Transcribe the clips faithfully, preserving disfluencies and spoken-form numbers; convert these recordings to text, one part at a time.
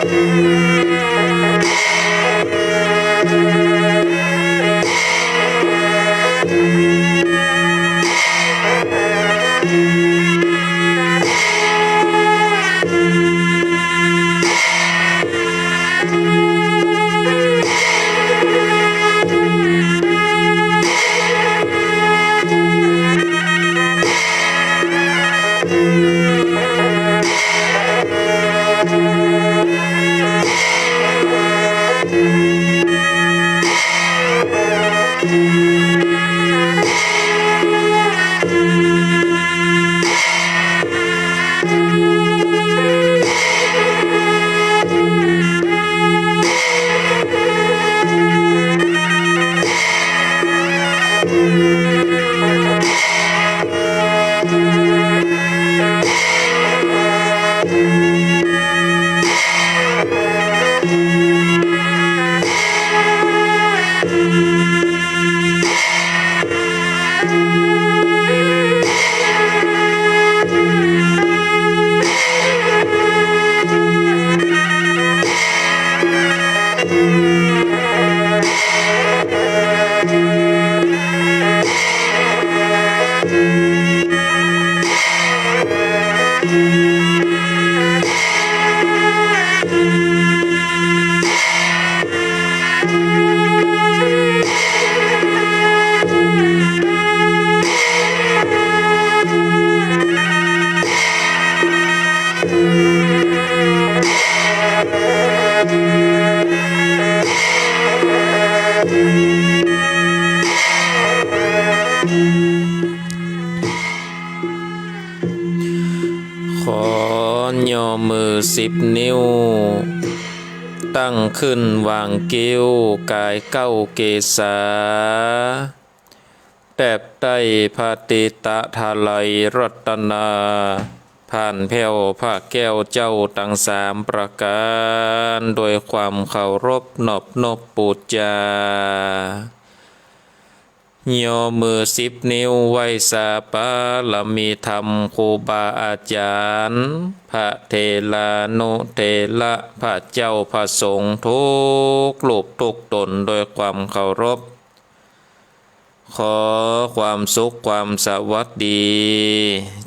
ขอย่อมือสิบนิ้ว ตั้งขึ้นวางกิ้วกายเก้าเกศา แตบใต้พระติตะไตรรัตนา ผ่านแผ้วพระแก้วเจ้าตังสามประก๋าน โดยความเคารพนอบนบปู๋จา ย่อมือสิบนิ้วไหว้สาบารมีธรรมครูบาอาจ๋ารย์ พระเถรานุเถระ พระเจ้าพระสงฆ์ทุกรูปทุกต๋นโดยความเคารพ ขอความสุขความสวัสดี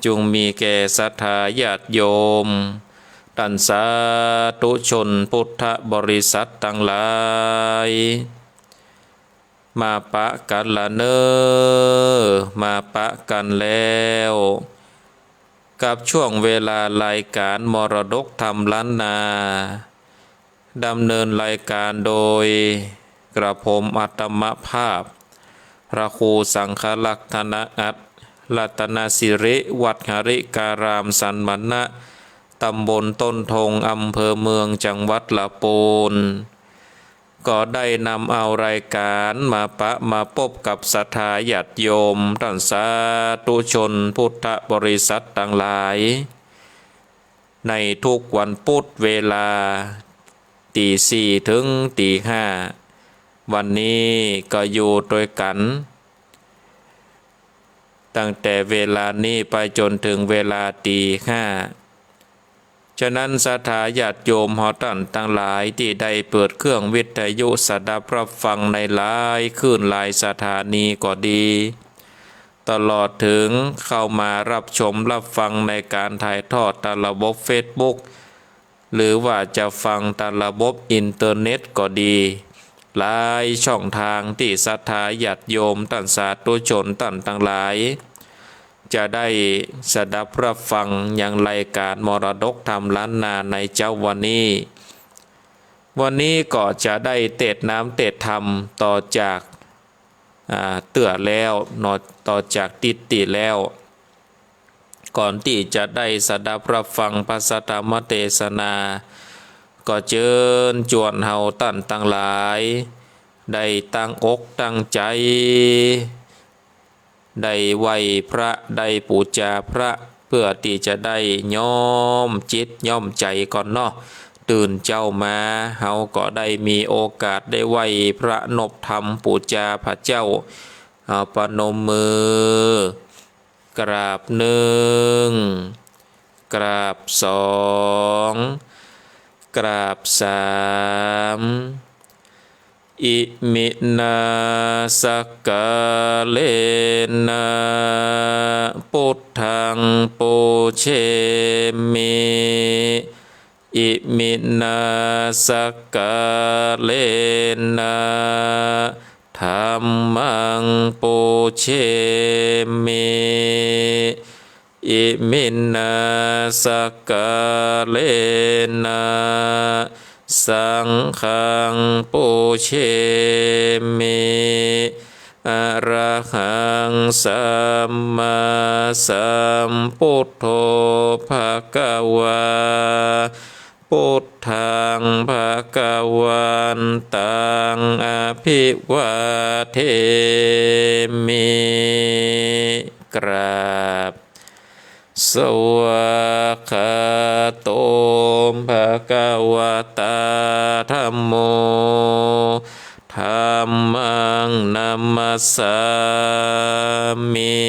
จุ่งมีแก่ศรัทธาญาติโยม ต้านสาธุชนพุทธบริษัทตังหลาย มาปะกั๋นละเน่อ มาปะกั๋นแล้ว กับช่วงเวลารายก๋านมรดกธรรมล้านนา ดำเนินรายก๋านโดยกระผมอาตมาภาพ พระครูสังฆรักษ์ธนอัตถ์ รัตนสิริ วัดหริการามสันมณะ ตำบลต้นทง อำเภอเมือง จังหวัดละปูน ก็ได้นำเอารายก๋านมาปะมาปบกับศรัทธาญาติโยม ต้านสาธุชนพุทธบริษัทตังหลาย ในทุกวันปุธเวลาตี๋สี่เถิงตี๋ห้า วันนี้ก็อยู่ตวยกั๋น ตั้งแต่เวลานี้ไปจ๋นเถิงเวลาตี๋ห้า ฉะนั้นศรัทธาญาติโยมเฮาต้านตังหลายตี้ได้เปิดเครื่องวิทยุสดับรับฟังในหลายคลื่นหลายสถานีก็ดี ตลอดเถิงเข้ามารับชมรับฟังในก๋านถ่ายทอดตางระบบเฟซบุ๊ก หรือว่าจะฟังตางระบบอินเทอร์เน็ตก็ดี หลายช่องตางตี้ศรัทธาญาติโยมต้านสาธุชนต้านตังหลาย จะได้สดับรับฟังยังรายก๋านมรดกธรรมล้านนาในเจ๊าวันนี้ วันนี้ก็จะได้เตสน์น้ำเตสน์ธรรมต่อจาก อ่า เตื้อแล้วเนาะ ต่อจากตี้ตี้แล้ว ก่อนตี้จะได้สดับรับฟังพระสัทธรรมเตสนา ก็เจิญจวนเฮาต้านตังหลาย ได้ตั้งอกตั้งใจ๋ ได้ไหว้พระ ได้ปู๋จาพระ เปื้อตี้จะได้ย้อมจิตย้อมใจ๋ก่อนเนาะ ตื่นเจ๊ามา เฮาก็ได้มีโอกาสได้ไหว้พระนบธรรมปู๋จาพระเจ้า เอาประนมมือ กราบหนึ่ง กราบสอง กราบสาม อิมินา สักกาเลนะ ปุทธัง ปูเชมิ อิมินา สักกาเลนะ ธัมมัง ปูเชมิ อิมินา สักกาเลนะ สังฆัง ปูเชมิ อะระหัง สัมมาสัมพุทโธ ภะคะวา พุทธัง ภะคะวันตัง อะภิวาเทมิ กราบ สวากขาโต ภะคะวะตา ธัมโม ธัมมัง นะมัสสามิ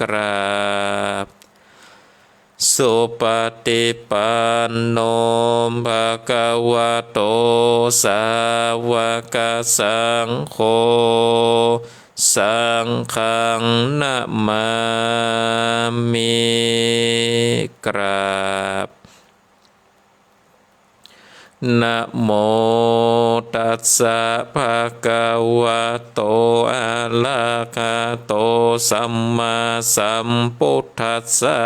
กราบ สุปะฏิปันโน ภะคะวะโต สาวะกะสังโฆ สังฆัง นะมามิ กราบ นะโมตัสสะ ภะคะวะโต อะระหะโต สัมมาสัมพุทธัสสะ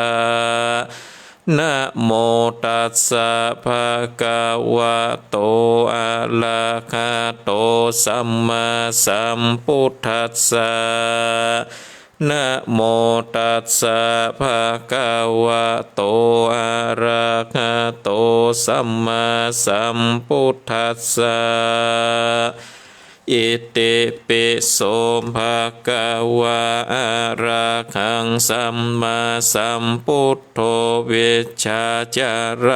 นะโมตัสสะ ภะคะวะโต อะระหะโต สัมมาสัมพุทธัสสะ นะโมตัสสะ ภะคะวะโต อะระหะโต สัมมาสัมพุทธัสสะ อิติปิโส ภะคะวา อะระหัง สัมมาสัมพุทโธ วิชชาจาร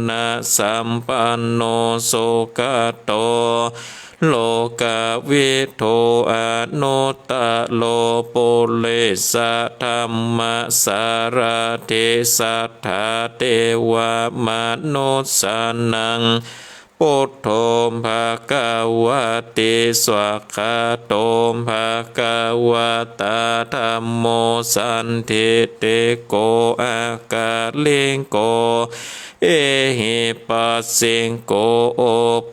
ณะสัมปันโน สุขะโต โลกะวิทู อนุตตะโร ปุริสะธัมมะสารถิ สัทธาเทวะมนุสสานัง พุทโธ ภะคะวะติ สวากขาโต ภะคะวะตา ธัมโม สันทิฏฐิโก อะกะลิโก เอหิปัสสิโก โอ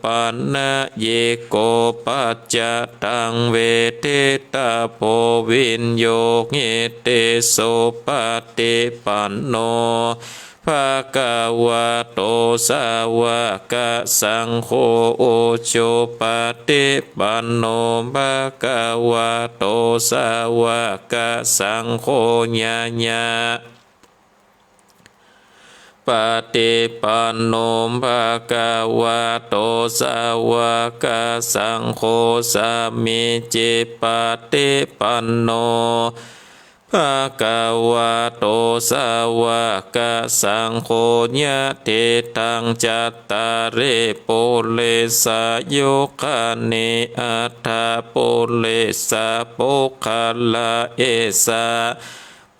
ปันนะยิโก ปัจจตัง เวทิตาโภ วิญญูหิติ สุปะฏิปันโน ภะคะวะโต สาวะกะสังโฆ อุจุปะฏิปันโน ภะคะวะโต สาวะกะสังโฆ ญาญา ปะฏิปันโน ภะคะวะโต สาวะกะสังโฆ สามีจิปะฏิปันโน ภะคะวะโต สาวะกะสังโฆ ยะถิตัง จัตตาริ ปุริสายุคานิ อัตถะ ปุริสะปุคคละ เอสะ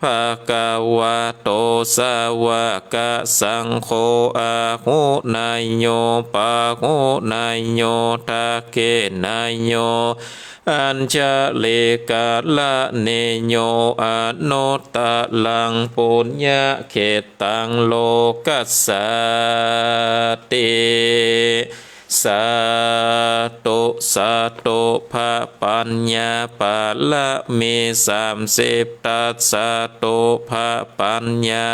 ภะคะวะโต สาวะกะสังโฆ อาหุเนยโย ปาหุเนยโย ทักขิเนยโย อัญชะลีกะระเนยโย อนุตตะรัง ปุญญะเขตตัง โลกัสสาติ สาธุ สาธุ พระปัญญาปารมีสามสิบทัศน์ สาธุ พระปัญญา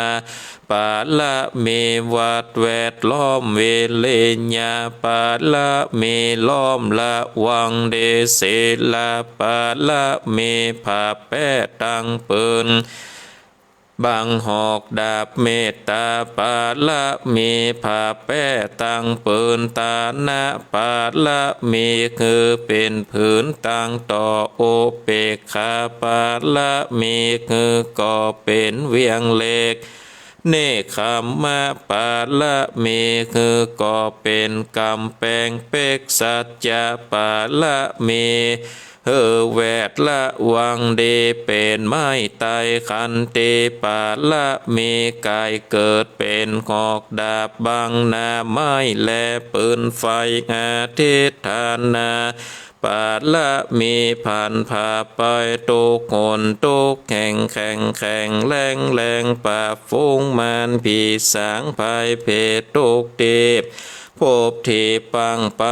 ปารมี วัดแวดล้อม วิริยะปารมี ล้อมระวังดี ศีลปารมี ผ้าแป้ตังปืน บังหอกดาบ เมตตาปารมี ผ้าแป้ตังปืน ตานะปารมี คือเป๋นผืนตังต่อ อุเปกขาปารมี คือก่อเป๋นเวียงเหล็ก เนกขัมมะปารมี คือก่อเป๋นก๋ำแปงเป๊ก สัจจะปารมี หื้อแวดระวังดีเป๋นไม้ไตร ขันติปารมีก๋ายเกิดเป๋นหอกดาบบังหน้าไม้แลปืนไฟ อธิฐานา ปารมีผันผ่าไป ตุ๊กหนตุ๊กแห่ง แข็งแข็งแรงแรง ปราบฝูงมารผีสาง ภัยเพศตุ๊กที ภพตี้ปังไป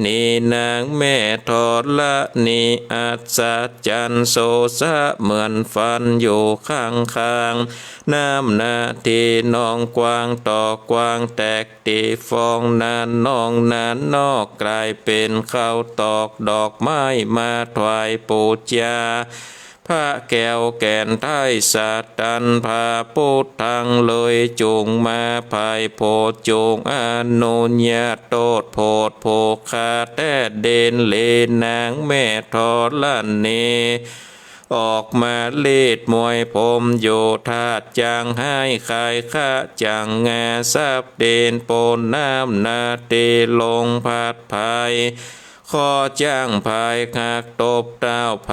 นี้นางแม่ธรณี อัศจรรย์โสสะเหมือนฝัน อยู่ข้างๆ น้ำนาทีนองกว้าง ตอกกว้างแตก ตี้ฟองนั้นนองนั้นนอก ก๋ายเป๋นข้าวตอกดอกไม้ มาถวายปู๋จา พระแก้วแก่นไทยสตัน พระปุทธังเลยจุ่งมา ไพร่โผจจุ่งอนุญาโตษโผด ผู้ข้าแต๊เด่น เลนางแม่ธรณี ออกมาลีดมวยผมอยู่ ธาตุจั่งฮ้ายคายคะจั่งงา สับเด่นปนน้ำนาทีลงผัดไพร่ ข้อจ้างพายหักตบเต้า พ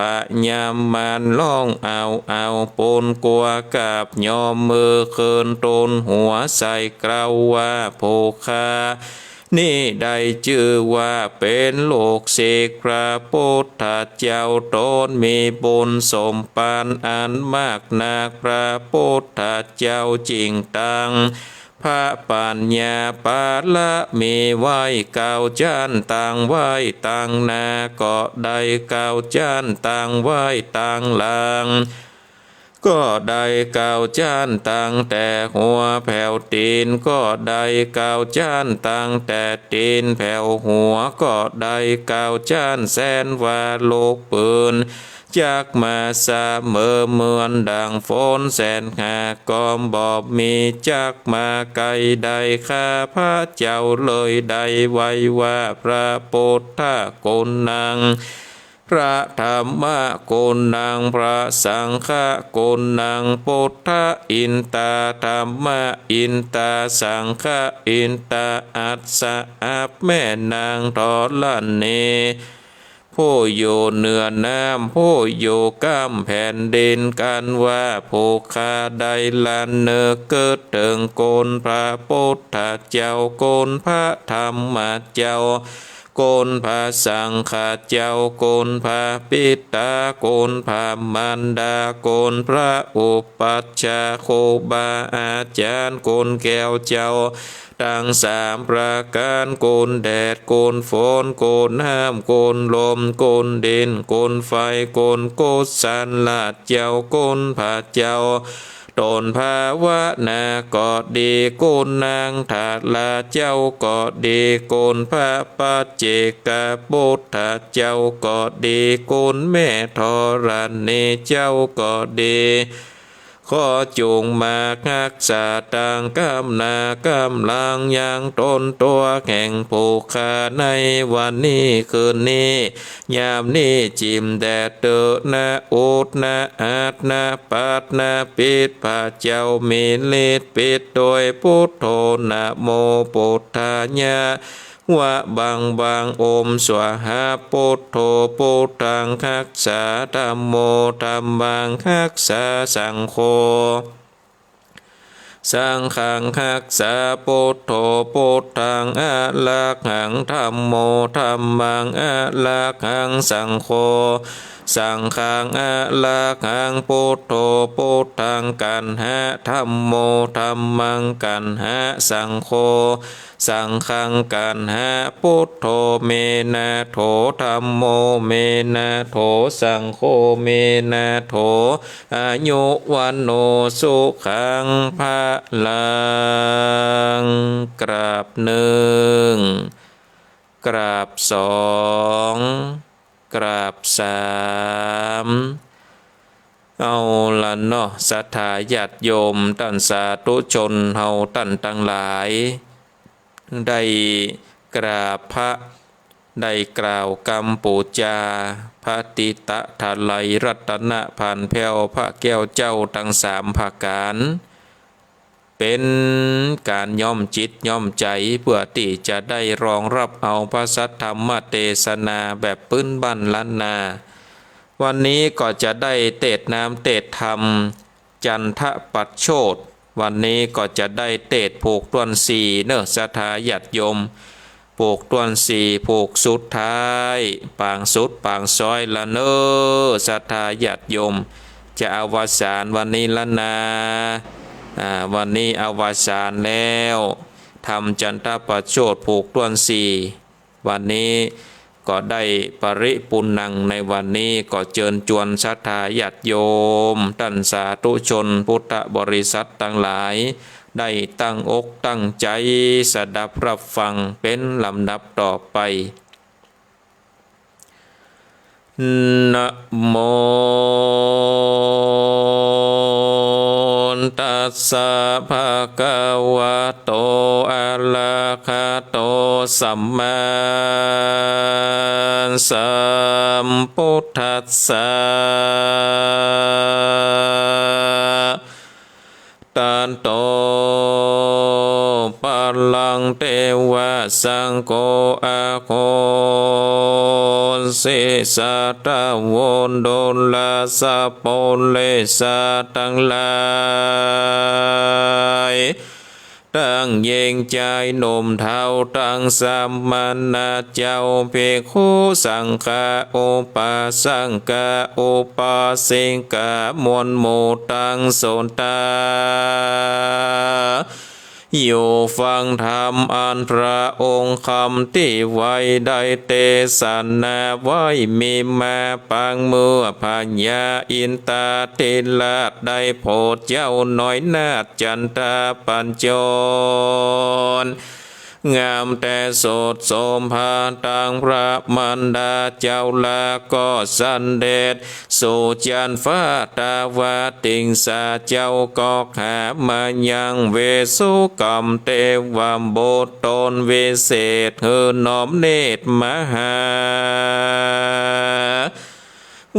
ยามารร้องเอาเอา ปูนกัวกราบยอม มือคืนตูนหัวใส่ เกล้าว่าผู้ข้านี้ได้จื้อว่าเป๋นลูกศิษย์พระปุทธเจ้า ต๋นมีบุญสมปานอันมากนัก พระปุทธเจ้าจิ่งตัง พระปัญญาปารมีไว้เก้าจั้น ตั้งไว้ตังหน้าก็ได้เก้าจั้น ตั้งไว้ตังหลังก็ได้เก้าจั้น ตั้งแต่หัวแผวตี๋นก็ได้เก้าจั้น ตั้งแต่ตี๋นแผวหัวก็ได้เก้าจั้น แสนว่าลูกปืน จักมาเสมอเหมือนดั่งฝน แสนหากก็บ่มี จักมาไกลได้ ข้าพระเจ้าเลยได้ไหว้ว่า พระปุทธะกุณัง พระธัมมะกุณัง พระสังฆะกุณัง ปุทธะอินตา ธัมมะอินตา สังฆะอินตา อัสสะ อับแม่นางธรณี ผู้อยู่เหนือน้ำ ผู้อยู่ก้ำแผ่นดิน กันว่าผู้ข้าได้ละนึกกึ๊ดเถิงคุณพระปุทธเจ้า คุณพระธัมมะเจ้า คุณพระสังฆะเจ้า คุณพระปิตา คุณพระมารดา คุณพระอุปัชฌาย์ ครูบาอาจ๋ารย์ คุณแก้วเจ้า ตังสามประก๋าน คุณแดด คุณฝน คุณน้ำ คุณลม คุณดิน คุณไฟ คุณกุศลเจ้า คุณพระเจ้า ต๋นภาวนาก็ดี คุณนางธาราเจ้าก็ดี คุณพระปัจเจกปุทธเจ้าก็ดี คุณแม่ธรณีเจ้าก็ดี ขอจุ่งมาฮักษาตังก้ำหน้าก้ำหลังยังต๋นตั๋วแห่งผู้ข้าในวันนี้คืนนี้ ยามนี้จิ่มแดดเต๊อะ นะอุด นะอัด นะปัด นะปิด พระเจ้ามีฤทธิ์ปิดโดยปุทโธ นะโมปุทธายะ วะบังบัง โอมสวาหา ปุทโธ ปุทธังฮักษา ธัมโม ธัมมังฮักษา สังโฆ สังฆังฮักษา ปุทโธ ปุทธังอะระหัง ธัมโม ธัมมังอะระหัง สังโฆ สังฆังอะระหัง ปุทโธ ปุทธังกัณหะ ธัมโม ธัมมังกัณหะ สังโฆ สังฆังกัณหะ ปุทโธ เมนะโถ ธัมโม เมนะโถ สังโฆ เมนะโถ อายุ วัณโณ สุขัง พลัง กราบนึ่ง กราบสอง กราบสาม เอาละเนาะ ศรัทธาญาติโยม ต้านสาธุชนเฮาต้านตังหลาย ได้กราบพระ ได้กล่าวกำปู๋จา พระติตะไตรรัตนพันแผ้ว พระแก้วเจ้าตังสามประก๋าน เป๋นก๋านย้อมจิตย้อมใจ๋ เปื้อตี้จะได้รองฮับเอาพระสัทธรรมเตสนาแบบปื๊นบ้านล้านนา วันนี้ก็จะได้เตสน์นามเตสน์ธรรม จันทประโชติ วันนี้ก็จะได้เตสน์ผูกต้วนสี่เน่อ ศรัทธาญาติโยม ผูกต้วนสี่ ผูกสุดท้าย ปางสุดปางซ้อยละเน่อ ศรัทธาญาติโยม จะอวสานวันนี้ละนา อ่า วันนี้อวสานแล้ว ธรรมจันทประโชติผูกต้วนสี่ วันนี้ก็ได้ปริปุณณัง ในวันนี้ก็เจิญจวนศรัทธาญาติโยม ต้านสาธุชนพุทธบริษัทตังหลาย ได้ตั้งอกตั้งใจ๋สดับฮับฟังเป๋นลำดับต่อไป นะโม ตัสสะ ภะคะวะโต อะระหะโต สัมมาสัมพุทธัสสะ ตะโต ปะรัง เตวะ สังโฆ อะโหสิ สาธะ โว ดูราสะ ปุเรสะ ตังหลาย ตังหญิงจายหนุ่มเฒ่า ตังสมณะเจ้า ภิกขุสังฆะ อุปาสกะ อุปาสิกะ มวลหมู่ตังสุดตา อยู่ฟังธรรมอันพระองค์คำตี้ไว้ได้เตสนาไว้ มีมาปางเมื่อพญาอินทาธิราชได้โผดเย้าน้อยนาถจันทประโชติ งามแต่สดโสภา ตังพระมารดาเจ้าลาก็เสด็จ สู่จันฟ้า ตาวาติงสาเจ้าก็หามายัง เวสสุกรรมเตวบุตรตนวิเศษ หื้อน้อมเนตรมาหา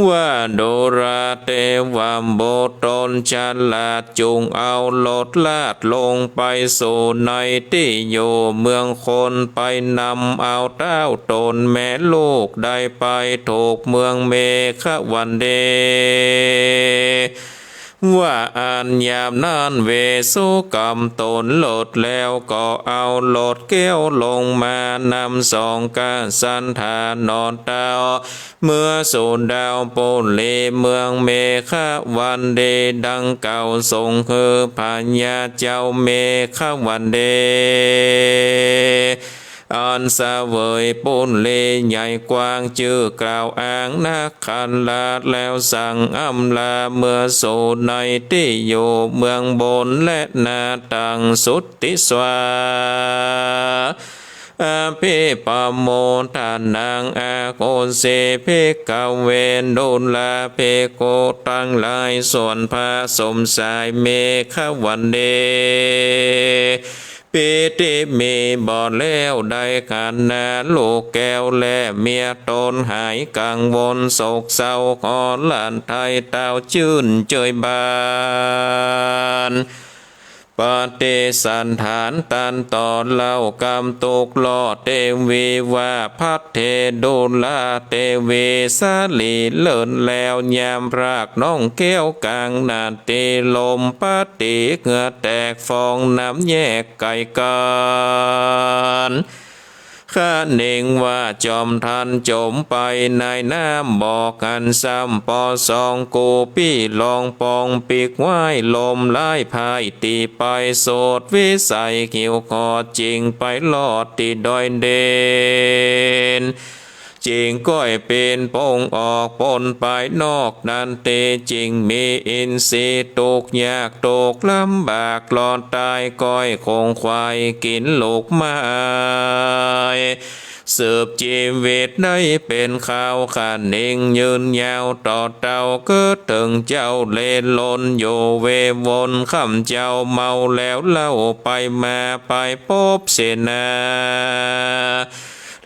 ว่าดูราเตวบุตรตนฉลาด จุ่งเอาหลดลาดลงไปสู่ในตี้อยู่เมืองคน ไปนำเอาเต้าต๋นแม่ลูกได้ไปถูกเมืองเมขวันเด ว่าอันยามนั้นเวสสุกรรมต๋นหลดแล้ว ก็เอาหลดแก้วลงมานำสองกษัตริย์หาหนอเต้า เมื่อสู่ดาวปุรีเมืองเมขวันเดดังเก่า ส่งหื้อพญาเจ้าเมขวันเด อันเสวยปุรีใหญ่กว้าง จื้อกล่าวอ้างนักขันลาดแล้วสั่งอำลา เมื่อสู่ในตี้อยู่เมืองบนและนาตังสุทธิสวา อภิปะโมทนา อะโหสิ ภิกขะเว ดูราภิกขุตังหลาย ส่วนพระสมชายเมขวันเด ปิติมีบ่แล้ว ได้ขันนาลูกแก้วและเมียต๋น หายกังวลโศกเศร้า ขอหลานไทยเต้าจื้นเจยบาน ปฏิสันถานตันต่อเล่า กำตุกรอดเตวีว่า ภัทเท ดูราเตวี สาลีเลิศแล้ว ยามพรากน้องแก้วกลางนาตรี ลมปฏิเหงื่อแตกฟองน้ำแยกไกลกั๋น คะเนงว่าจอมทันจมไปในน้ำ บ่หันซ้ำปอสอง กูปี้ลองปองปีกไหว้ ลมร้ายพ่ายตี้ไป สุดวิสัยหิวขอด จึงไปรอดตี้ดอยเด่น จึงก้อยปีนป่งออกป๊นไปนอกนาตรี จึงมีอินทรีย์ตกยากตกลำบาก รอดต๋ายก้อยขงขวายกิ๋นลูกไม้ สืบจีวิตได้เป๋นคราว คะเนงยืนยาวต่อเต้า เกิดเถิงเจ้าเล่นลนอยู่เววน ค่ำเจ้าเมาแล้วเล่า ไปมาไปปบเสนา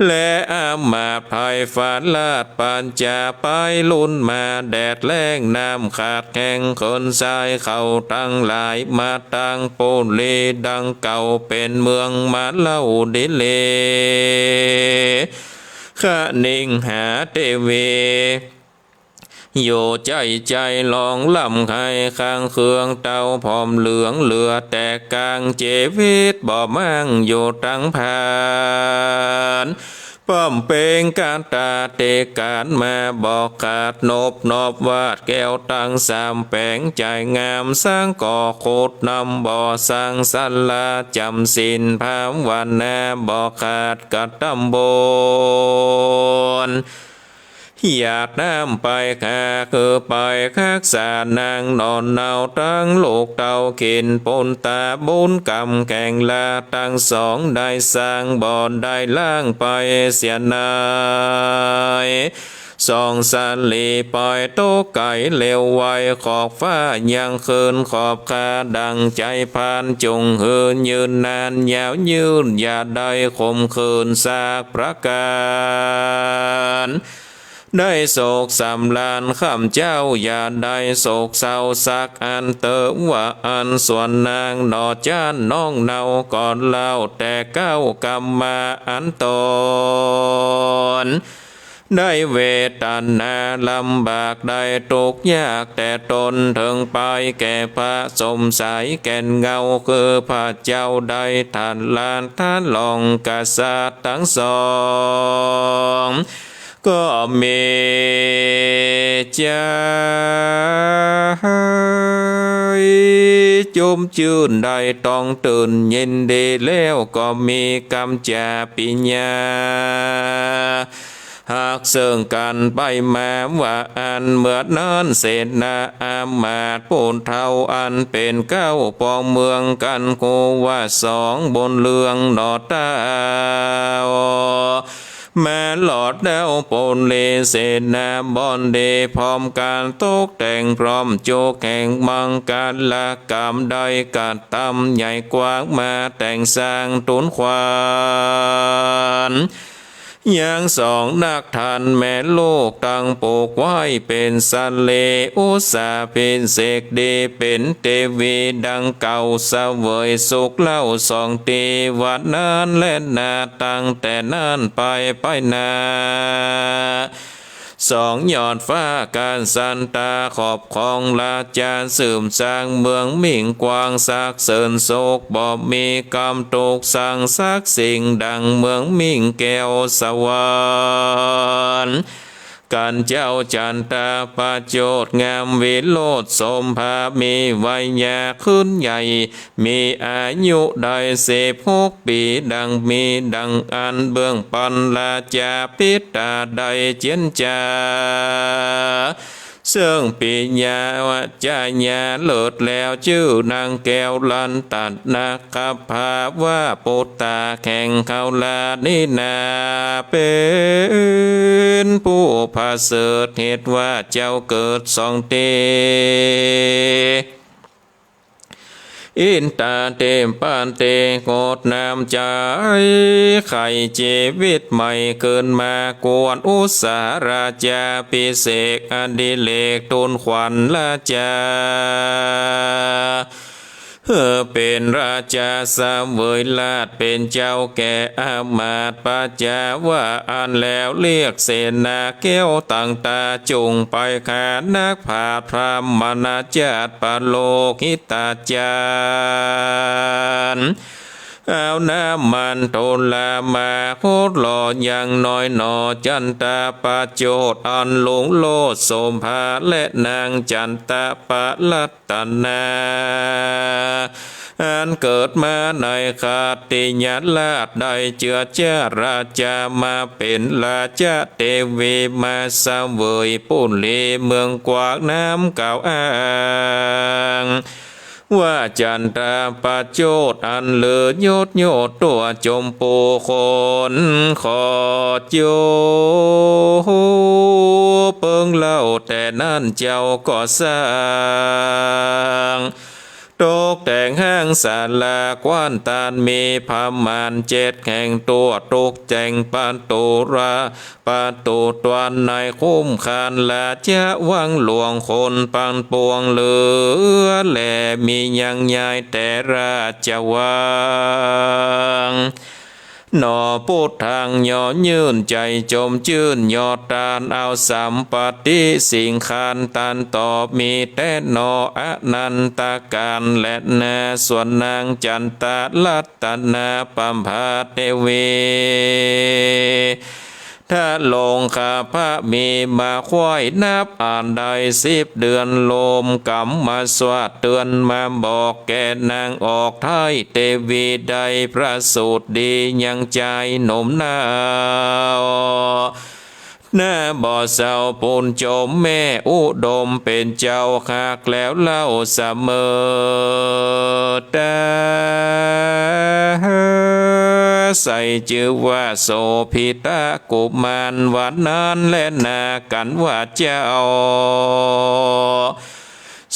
และอามาตย์ไพร่ฟ้าราชปัญจา ไปลุนมาแดดแล้งน้ำขาดแห้ง เขินทรายเขาตังหลาย มาตังปุรีดังเก่า เป๋นเมืองมาเล่าดีเล คะเนงหาเตวี อยู่ใจ๊ใจ๋ฮ้องร่ำไห้ ข้างเคืองเต้าผอมเหลือง เหลือแต่ก๋าง จีวิตบ่มั่งอยู่ตังผาน ป้อมเป๋งก๋านต๋าเตก๋านมาบ่ขาด นบนอบวาดแก้วตังสามแป๋ง ใจ๋งามสังก่อขุดนำบ่อสัง ศาลาจ๋ำศีลภาวนาบ่ขาด กระตำบน หยาดน้ำไปหา คือไปฮักษานางหน่อเนา ตังลูกเต้ากิ๋นปูนต๋า บุญกรรมแก่งลาตังสอง ได้สร้างบ่อได้ล้างไปเสียใน สองสาลีปล่อยตกไก๋เร็วไว ขอบฟ้ายังคืนขอบคา ดั่งใจ๋พาน จุ่งหื้อยืนนานยาวยืน อย่าได้ขมขื่นสักประก๋าน ได้สุขสำราญค่ำเจ๊า อย่าได้โศกเศร้าสักอัน เต๋อว่าอั้นส่วนนางหน่อ จ๊านน้องเนาก็เล่า แต่เก๊ากำมาอันต๋น ได้เวทนาลำบาก ได้ตุ๊กข์ยากแต่ตน เถิงปายแก่พระสมสายแก่นเงา คือพระเจ้าได้ทันลาน ท่านรองกษัตริย์ตังสอง ก็มีใจ๋จุ่มจื้น ได้ต้องตื่นยินดี แล้วก็มีกำจ๋าปิญา ฮักเซิ่งกั๋นไปมาว่าอั้น เมื่อนั้นเสนาอามาตย์ผู้เฒ่า อันเป๋นเก๊าปองเมืองกั๋น ฮู้ว่าสองบุญเรื่องหน่อเต้า มาหลอดเต้าปุรีเสนาบดี พร้อมก๋านตกแต่งพร้อมจุแห่งมังคลกรรม ได้กระตำใหญ่กว้าง มาแต่งสร้างตูนขวัญ ยังสองนักทานแม่ลูก ตังปลูกไว้เป๋นสาลี อุสสาภิเษกดีเป๋นเตวีดังเก่า เสวยสุขเล่าสองตี้ วันนั้นและนา ตั้งแต่นั้นไปไปนา สองยอดฟ้ากั๋นสันตา ขอบของราชาสืบสร้างเมืองมิ่งกว้าง สรรเสริญสุขบ่มีกำทุกข์ สร้างสักสิ่งดังเมืองมิ่งแก้วสวรรค์ กั๋นเจ้าจันตาประโจทย์ งามวิโรจน์โสมภา มีวัยยาขึ้นใหญ่ มีอายุได้สิบหกปี๋ ดังมีดังอั้น เบื้องปันราชาปิตาได้เจียรจา เซิ่งปิยาวัจจยาเลิศแล้ว จื้อนางแก้วลันตะนา คภาว่าปุตตาแห่งเขาลานี้นา เป๋นผู้ประเสริฐ เหตุว่าเจ้าเกิดสองตี้ อินตาเตปาเต งดน้ำใจ๋ ไขจีวิตใหม่คืนมา ควรอุสสาราชาภิเษก อดิเรกทูลขวัญราชา เป๋นราชาเสวยราชย์ เป๋นเจ้าแก่อามาตย์ประจาว่าอั้นแล้ว เรียกเสนาแก้วตังตา จุ่งไปหานักปราชญ์พราหมณาจารย์ ปโลหิตาจารย์ เอาน้ำมันต์โทรามา หดหล่ออย่างน้อยหน่อ จันตาประโจทย์อันลุงโลชน์โสมภา และนางจันตะปรัตนา อันเกิดมาในขัตติยราช ได้เจื้อจาติราชามาเป๋นราชเตวี มาเสวยปุรีเมืองกว้าง น้ำกล่าวอ้าง ว่าจันตาประโจทย์อันลือยศโยชน์ ตั๋วจมปูขนขอดโยเปิงเล่า แต่นั้นเจ้าก็สร้าง ตกแต่งห้างศาลา กว้านตานมีประมาณเจ็ดแห่ง ตั๋วตกแต่งประตูรา ประตูตวนในคุ้มคาน ราชวังหลวงคนปานปวงเหลือ และมียังยายแต่ราชวัง หนอ ปุทธัง ยอยื่นใจ๋จมจื้น ยอตานเอาสัมปัตติสิ่งคานตันตอบมีแต๊หนอ อนันตก๋าลแลนา ส่วนนางจันตะรัตนาประภาเตวี ทรงคาพระมีมาควายนับอาจได้สิบเดือน โลมก๋ำมาสวาดเตือนมาบอกแก่นางออกไท้ เตวีได้ประสูติดียังจายหนุ่มหน้า หน้าบ่เศร้าปูนจมแม่อุดมเป๋นเจ้าคักแล้วเล่าเสมอ ตา ใส่จื้อว่าโสภิตะกุมาร วันนั้นแลนากั๋นว่าเจ้า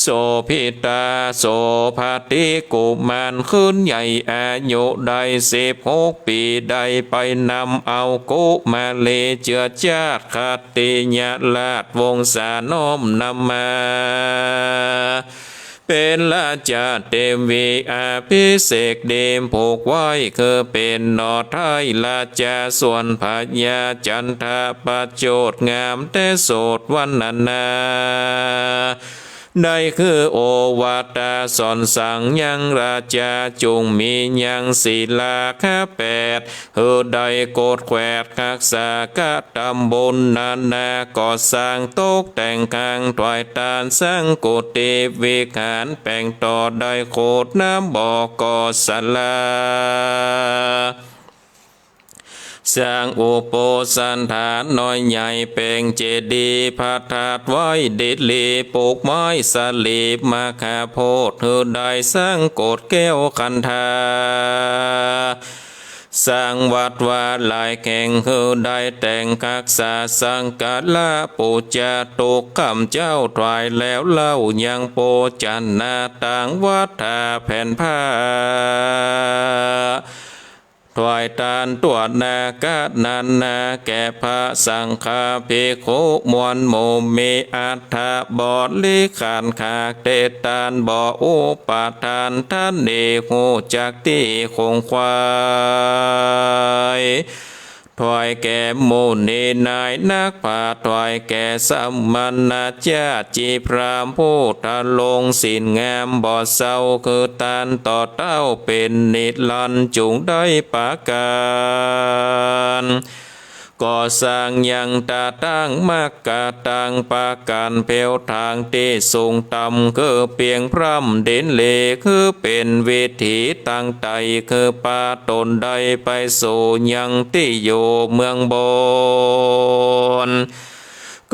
โสภิตะ โสภติกุมารขึ้นใหญ่อายุได้สิบหกปี๋ ได้ไปนำเอากุมารีเจื้อจาติขัตติยราชวงศาน้อมนำมา เป๋นราชาเตวีอภิเษกดีมผูกไว้คือเป๋นหนอไท้ราชา ส่วนพญาจันทะประโจทย์งามแต๊โสดวรรณนา ได้คือโอวาตาสอนสั่งยังราชาจุ่งมียังศีลาคะแปด หื้อได้โกฏแขวดฮักษากะตำบุญนานา ก่อสร้างตกแต่งคังถวายตานสังกุฏิวิหาร แป๋งต่อได้ขุดน้ำบ่อก่อศาลา สร้างอุโปสถาน้อยใหญ่เป๋งเจดีย์พระธาตุไว้ดิดลี ปลูกไม้สลีปมะขามโพธิ์ หื้อได้สร้างโกฏแก้วคันธา สร้างวัดวาหลายแห่ง หื้อได้แต่งฮักษาสักการะปู๋จา ตุ๊กค่ำเจ๊าถวายแล้วเล่ายังปู๋จนา ตางวัดท่าแผ่นผ้า ถวายตานตั๋วนาคะนานา แก่พระสังฆาภิกขุมวลหมู่ มีอัตถบริขารขาดเตตานบ่อุปาทาน ต้านดีฮู้จักตี้คงควาย ถวายแก่มุนีนายนักปราชญ์ ถวายแก่สมณะเจ้า จีพราหมณ์ผู้ทรงศีลงามบ่เศร้า คือตานต่อเต้าเป๋นนิรันดร์จุ่งได้ประก๋าน ก่อสร้างยังตาตั้งมักกะตังประก๋านแผวตางตี้สูงต่ำ คือเปียงพร่ำดินเหล คือเป๋นวิถีตางไต่ คือปาต๋นได้ไปสู่ยังตี้อยู่เมืองบน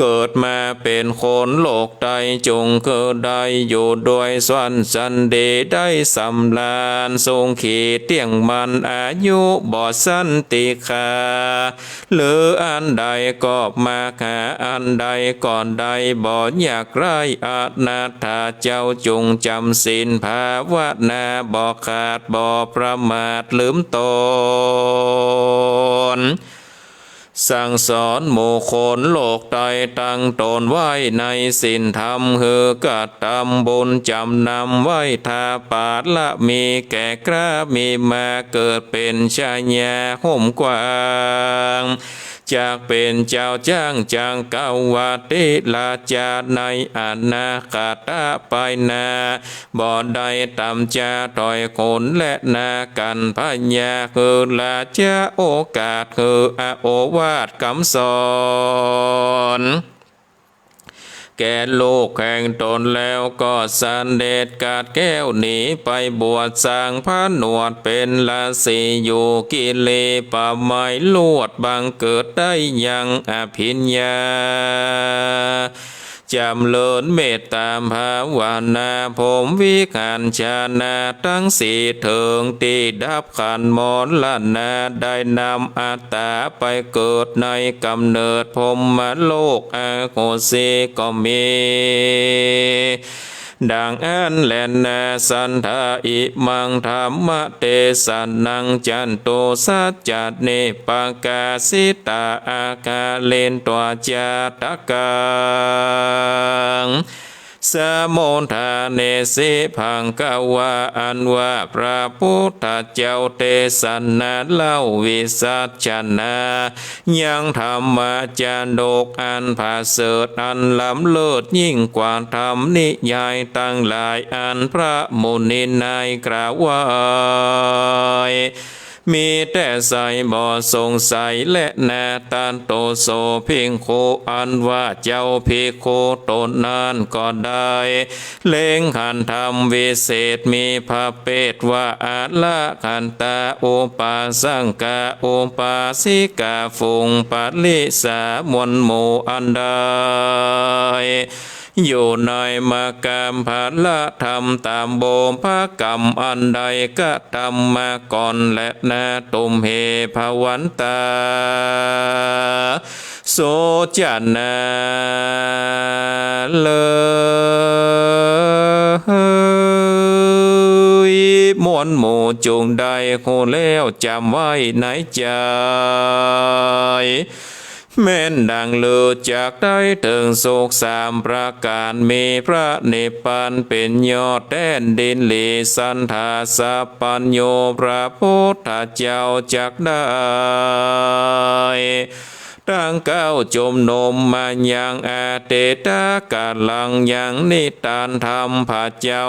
เกิดมาเป๋นคนโลกไต้จุ่งคือได้อยู่ด้วยสันสันดี ได้สำราญสุขีเตี้ยงมั่น อายุบ่สั้นติขา หรืออันใดก็มาหาอันใดก็ได้บ่อยากไร้ อนาถาเจ้าจุ่งจ๋ำศีลภาวนา บ่ขาดบ่ประมาทลืมตน สั่งสอนหมู่คนโลกไต้ตั้งตนไว้ในศีลธรรม หื้อกระตำบุญจ๋ำนำไว้ทาบารมี แก่กล้ามีมาเกิดเป๋นชายาห่มกว้าง จักเป๋นเจ้าจ๊างจักรวรรดิราชาในอนาคตไปหน้า บ่ได้ต๋ามจะถอยคนและนากันพญา คือราชาโอกาส คืออโอวาทกำสอน แก่ลูกแห่งตนแล้วก็เสด็จกาดแก้วหนีไปบวชสร้างผนวดเป๋นฤๅษีอยู่กิริปะไมย ลวดบังเกิดได้ยังอภิญญา จ๋ำเริญเมตต๋าภาวนา พรหมวิหารฌานะตังสี่ เถิงตี้ดับขันธ์มรณะ ได้นำอัตตาไปเกิดในก๋ำเนิดพรหมโลกอโหสิก็มี ดังอั้นแลนา สัทธา อิมังธัมมเตสะนัง จตุสัจจานิปกาสิตา อาคาลินตวา จาตกัง สมุทเทสิ ภควา อันว่าพระพุทธเจ้าเตสนาเล่า วิสัชนา ยังธรรมจาดกอันประเสริฐอันล้ำเลิศยิ่งกว่าธรรมนิยายตังหลายอันพระมุนีนายกล่าวไว้ มีแต่ใสบ่สงสัยแลนา ทัตโต โส ภิกขุ อันว่าเจ้าภิกขุต๋นนั้นก็ได้ เล็งขันธธรรมวิเศษมีพระเภทว่า อรหันตา อุปาสกะ อุปาสิกา ฝูงปริษา มวลหมู่อันใด อยู่ในมรรคผลธรรมตามบุพกรรมอันใดกระทำมาก่อนแลนา ตุมเห ภวันตา โสจนา เล่ย มวลหมู่จุ่งได้ฮู้แล้วจ๋ำไว้ในใจ๋ แม่นดังลือจักได้เถิงสุขสามประก๋าน มีพระนิพพานเป๋นยอดแต๊นดินหลี สัตถาสัพพัญญูพระพุทธเจ้าจักได้ ตังเก๊าจุมนุมมายัง อตีตกาลัง ยังนิทานธรรมพระเจ้า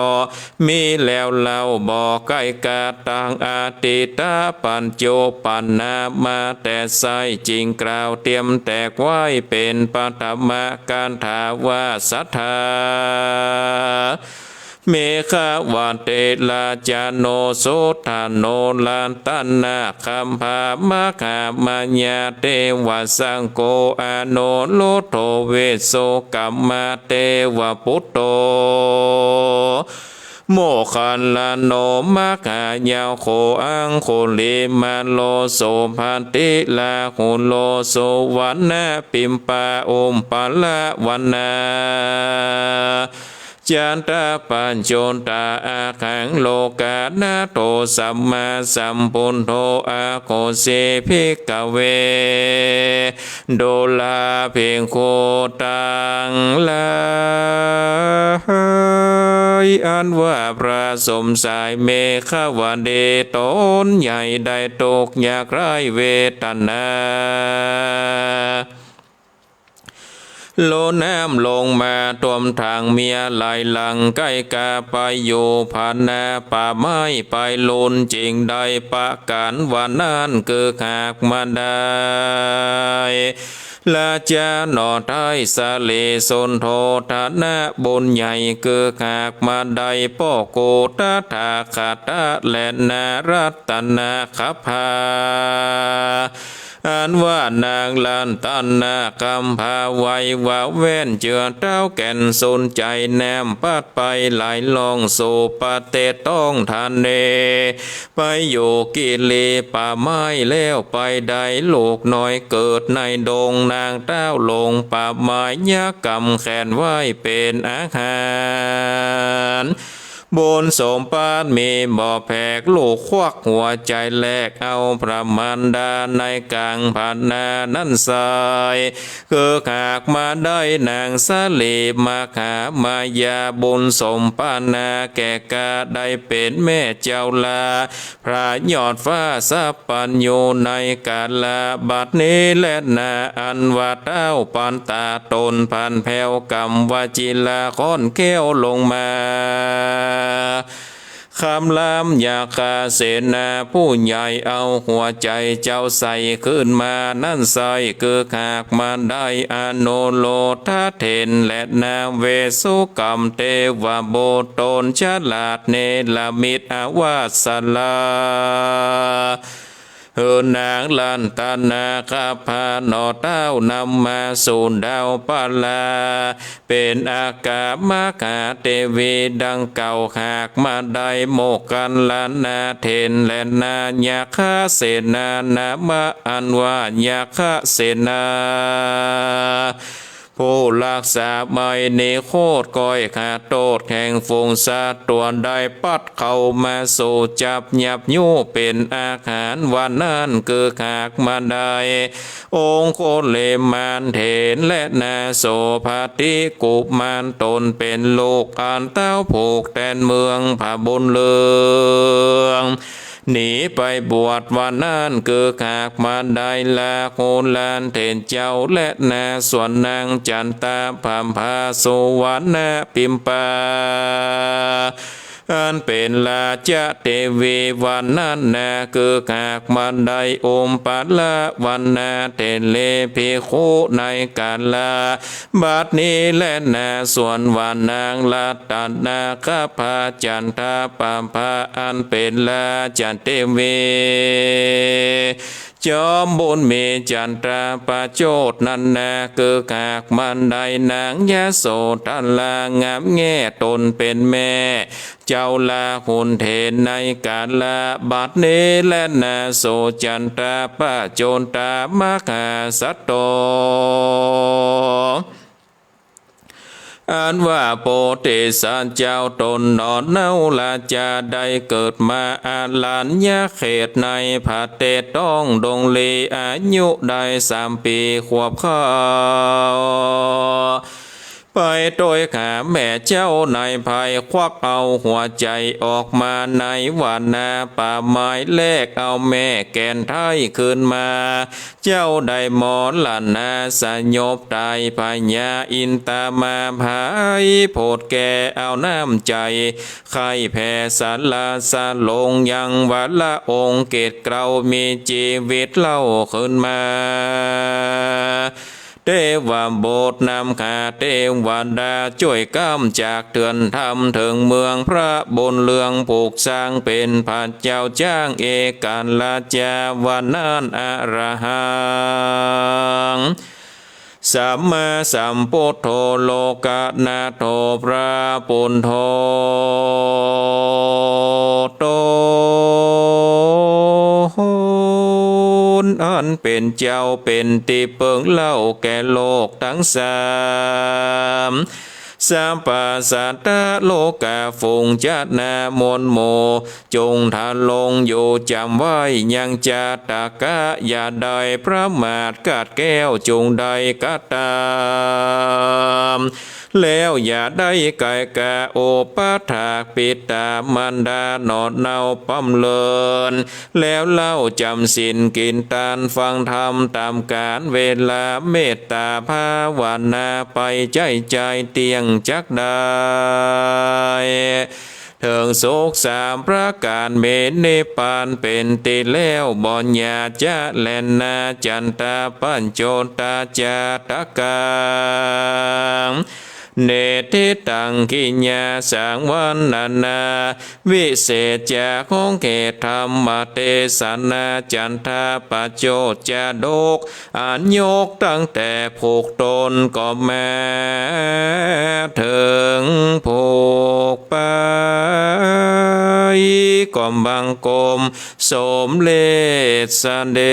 มีแล้วเล่าบ่ใก้กัด ตังอตีตปัจจุบันนามาแต่ใส้ จึงกล่าวเตรียมแตกไว้เป๋นปฐมกถาว่า สัทธา เมขวะเถระจาโน สุทาโน รัตนคัพพะ มหามายาเทวสังโฆ อนุรุทโธ เวสสุกัมมะเทวปุตโต โมคคัลลาโน มหายาโข อังคุลิมาโล โสภะทิราหุโล สุวัณณปิมปา อุปปะละวะนา จัตตาปัจจุตา อาคังโลกานาโถ สัมมาสัมพุทโธ อาโขเส ภิกขเว ดูราภิกขุตังหลาย อันว่าพระสมชายเมขวดีต๋นใหญ่ได้ทุกข์ยากไร้เวทนา ล้นน้ำลงมาท่วมขังเมียหลายหลัง ใก้กาไปอยู่ผานาป่าไม้ไปลุน จึงได้ประกาศว่านั้น คือหากมาได้ ราชาหน่อไท้สะเหล่สุนโธทนะบุญใหญ่ คือหากมาได้ป้อกูตถาคตะแลนา รัตนคัพพะ อันว่านางรัตนคัพพะ ไหว้ว่าแว่นเจื้อเต๊าแก่นสุนใจ๋ น้ำพัดไปไหลล่องสู่ประเทศท้องทะเล ไปอยู่กิลีป่าไม้แล้วไปได้ลูกน้อยเกิดในดง นางเต๊าลงป่าไม้ยักษ์กำแขนไว้เป๋นอาหาร บุญสมบัติมีบ่แผก ลูกควักหัวใจ๋แลกเอาพระมารดาในกลางผานานั้นไส้ คือหากมาได้นางสาลีมหามายา บุญสมปรารถนาแก่ข้าได้เป๋นแม่เจ้าลา พระยอดฟ้าสัพพัญญูในกาละบัดนี้แลนา อันว่าเต๊าปัตตาต๋นผันแผ้วกำวจิราค้อนแค้วลงมา คำรามยักขเสนาผู้ใหญ่ เอาหัวใจ๋เจ้าใส่คืนมานั้นไส้ คือหากมาได้อนุรุทธะเถรแลนา เวสสุกัมเทวบุตรต๋นฉลาดเนรมิตอวาสลา หื้อนางรัตนคัพพะหน่อเต๊านำมาสู่ดาวพารา เป๋นอากามาคาเตวีดังเก่า หากมาได้โมคคัลลานาเถรแลนา ยักขเสนานามะอันว่ายักขเสนา ผู้ฮักษาไมตรีโคตร ก้อยขาดโต้ษแห่งฝูงสัตว์ ตั๋วใดปัดเข้ามาสู่ จับยับยู้เป๋นอาหาร ว่านั้นคือหากมาได้ องคุลิมานเถรและนาโสภะติกุมาร ตนเป๋นลูกอันเต๊าผูกแตนเมืองพระบุญเรือง หนีไปบวช ว่านั้นคือหากมาได้ ลาหูลานเถรเจ้าและนา ส่วนนางจันตะปะภา สุวรรณปิมปา อันเป๋นราชเทวี ว่านั้นนาคือหากมาได้ อุปปะละวรรณเถเรภิกขุ ในกาละบัดนี้แลนา ส่วนว่านางรัตนคาภา จันตะปะภา อันเป๋นราชเทวี จอมบุญมีจันตะประโชดนั้นนา คือหากมาได้ นางยโสธรางามแง่ ตนเป๋นแม่เจ้าราหุลเถร ในกาละบัดนี้แลนา สุจันตะประโชดมหาสัตโต อันว่าโพธิสัตว์เจ้าตนหนอเนา ราชาได้เกิดมาอรัญญเขต ในผะเตศต้องดงลี อายุได้สามปี๋ขวบเข้า ไปโตยหาแม่เจ้าในไพร่ ควักเอาหัวใจ๋ออกมาในหว่านนาป่าไม้ แลกเอาแม่แก่นไท้คืนมา เจ้าได้มรณาสยบต๋าย พญาอินตามาภัยโผดแก่ เอาน้ำใจ๋ไข้แผ่สลาสลง ยังว่าพระองค์เกศเกลามีจีวิตเล่าคืนมา เทวบุตรนำข้าเทวดาจ้วยก๋ำจากเถื่อนธรรม เถิงเมืองพระบุญเรือง ผูกสร้างเป๋นพระเจ้าจ๊างเอกราชา ว่านั้นอรหัง สัมมาสัมพุทโธ โลกนาถโธ พระปุณโธ ตนอันเป๋นเจ้าเป๋นตี้เปิงเล่าแก่โลกตังสาม สัพพะสัตตะโลกา ฝูงจ๊ะนามวลหมู่ จุ่งทะลงอยู่จ๋ำไว้ ยังจาตะกะ อย่าได้ประมาท กาดแก้วจุ่งได้กระตำ แล้วอย่าได้ไก่กา อุปัฏฐากปิตามารดา หนอดเนาปำเลิน แล้วเล่าจ๋ำศีลกิ๋นตาน ฟังธรรมต๋ามกาลเวลา เมตตาภาวนาไปใจ๊ใจ๋เตี้ยงจักได้ เถิงสุขสามประก๋าน มีนิพพานเป๋นตี้แล้ว บ่อย่าจ๊ะแลนา จันตะปัญโจตาจาตะกัง เนติตัง กิยาสังวัณณนา วิเศษจาของเขตธรรมเตสนา จันทะปัจโจจาดก อันยกตั้งแต่ผูกต้นก็มาเถิงผูกปาย ก็บังคมสมเร็จเสด็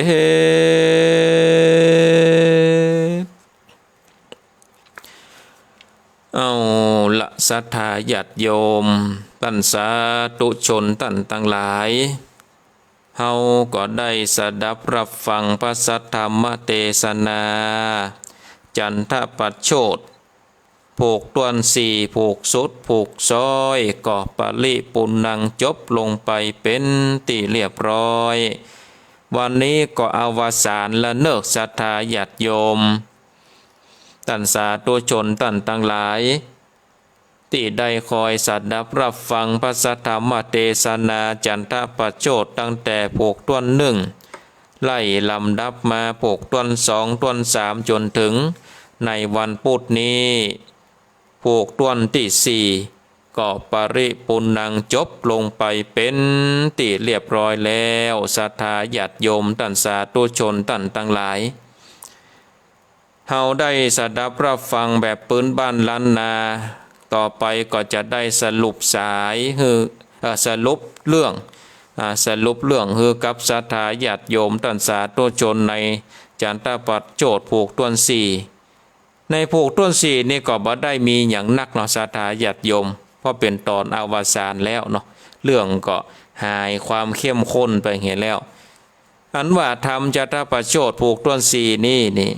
จ เอาละศรัทธาญาติโยม ต้านสาธุชนต้านตังหลาย เฮาก็ได้สดับรับฟังพระสัทธรรมเตสนา จันทปัจโชต ผูกต้วนสี่ ผูกสุด ผูกซ้อย ก็ปริปุณณังจบลงไปเป๋นตี้เรียบร้อย วันนี้ก็อวสานละเน่อศรัทธาญาติโยม ต้านสาธุชนต้านตังหลาย ตี้ได้คอยสดับรับฟังพระสัทธรรมเตสนาจันทปัจโชตตั้งแต่ผูกต้วนนึ่ง ไล่ลำดับมาผูกต้วนสอง ต้วนสาม จ๋นเถิงในวันปุธนี้ ผูกต้วนตี้สี่ ก็ปริปุณณังจบลงไปเป๋นตี้เรียบร้อยแล้ว ศรัทธาญาติโยมต้านสาธุชนต้านตังหลาย เฮาได้สดับรับฟังแบบปื๊นบ้านล้านนา ต่อไปก็จะได้สรุปสายหื้อ เอ่อ สรุปเรื่อง อ่า สรุปเรื่องหื้อกับศรัทธาญาติโยมต้านสาธุชนในจันทปัจโชตผูกต้วนสี่ ในผูกต้วนสี่นี่ก็บ่ได้มีหยังนักเนาะ ศรัทธาญาติโยม เพราะเป๋นต๋อนอวสานแล้วเนาะ เรื่องก็หายความเข้มข้นไปเหียแล้ว อันว่าธรรมจันตประโชติผูกต้วนสี่นี่นี่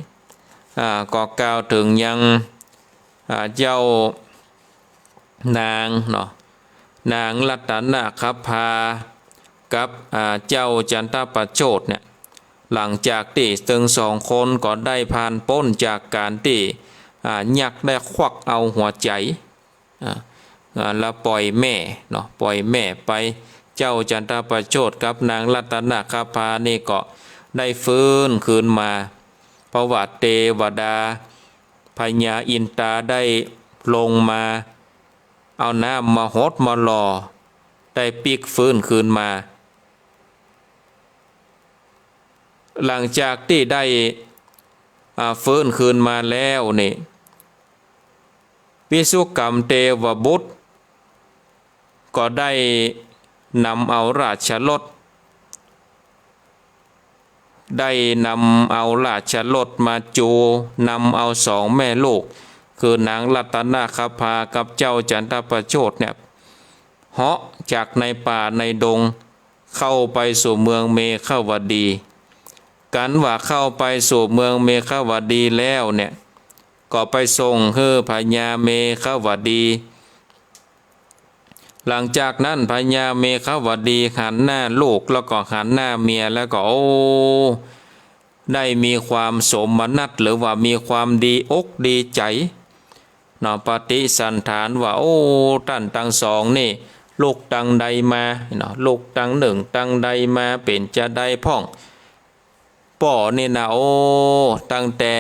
อ่า ก็กล่าวเถิงยัง อ่า เจ้านางเนาะ นางรัตนคภากับ อ่า เจ้าจันตประโชติเนี่ย หลังจากตี้ตึงสองคนก็ได้ผ่านป๊นจากก๋านตี้ อ่า ยักษ์ได้ควักเอาหัวใจ๋ อ่า อ่า แล้วป่อยแม่เนาะ ป่อยแม่ไป เจ้าจันตประโชติกับนางรัตนคภานี่ก็ได้ฟื้นคืนมา เพราะว่าเตวดาพญาอินตาได้ลงมา เอาน้ำมาหดมาหล่อ ได้ปิ๊กฟื้นคืนมา หลังจากตี้ได้ อ่า ฟื้นคืนมาแล้วนี่ วิสุกรรมเตวบุตร ก็ได้นำเอาราชรถ ได้นำเอาราชรถมาจู นำเอาสองแม่ลูก คือนางรัตนคภากับเจ้าจันตประโชติเนี่ย เหาะจากในป่าในดง เข้าไปสู่เมืองเมขวดี กั๋นว่าเข้าไปสู่เมืองเมขวดีแล้วเนี่ย ก็ไปส่งหื้อพญาเมขวดี หลังจากนั้นพญาเมขวดีหันหน้าลูกแล้วก็หันหน้าเมียแล้วก็ โอ้ ได้มีความโสมนัส หรือว่ามีความดีอกดีใจ๋เนาะ ปฏิสันถานว่า โอ้ ต้านตังสองนี่ ลุกตังใดมาเนาะ ลุกตังนึ่งตังใดมา เป๋นจาใดพ่อง ป้อนี่นะ โอ้ ตั้งแต่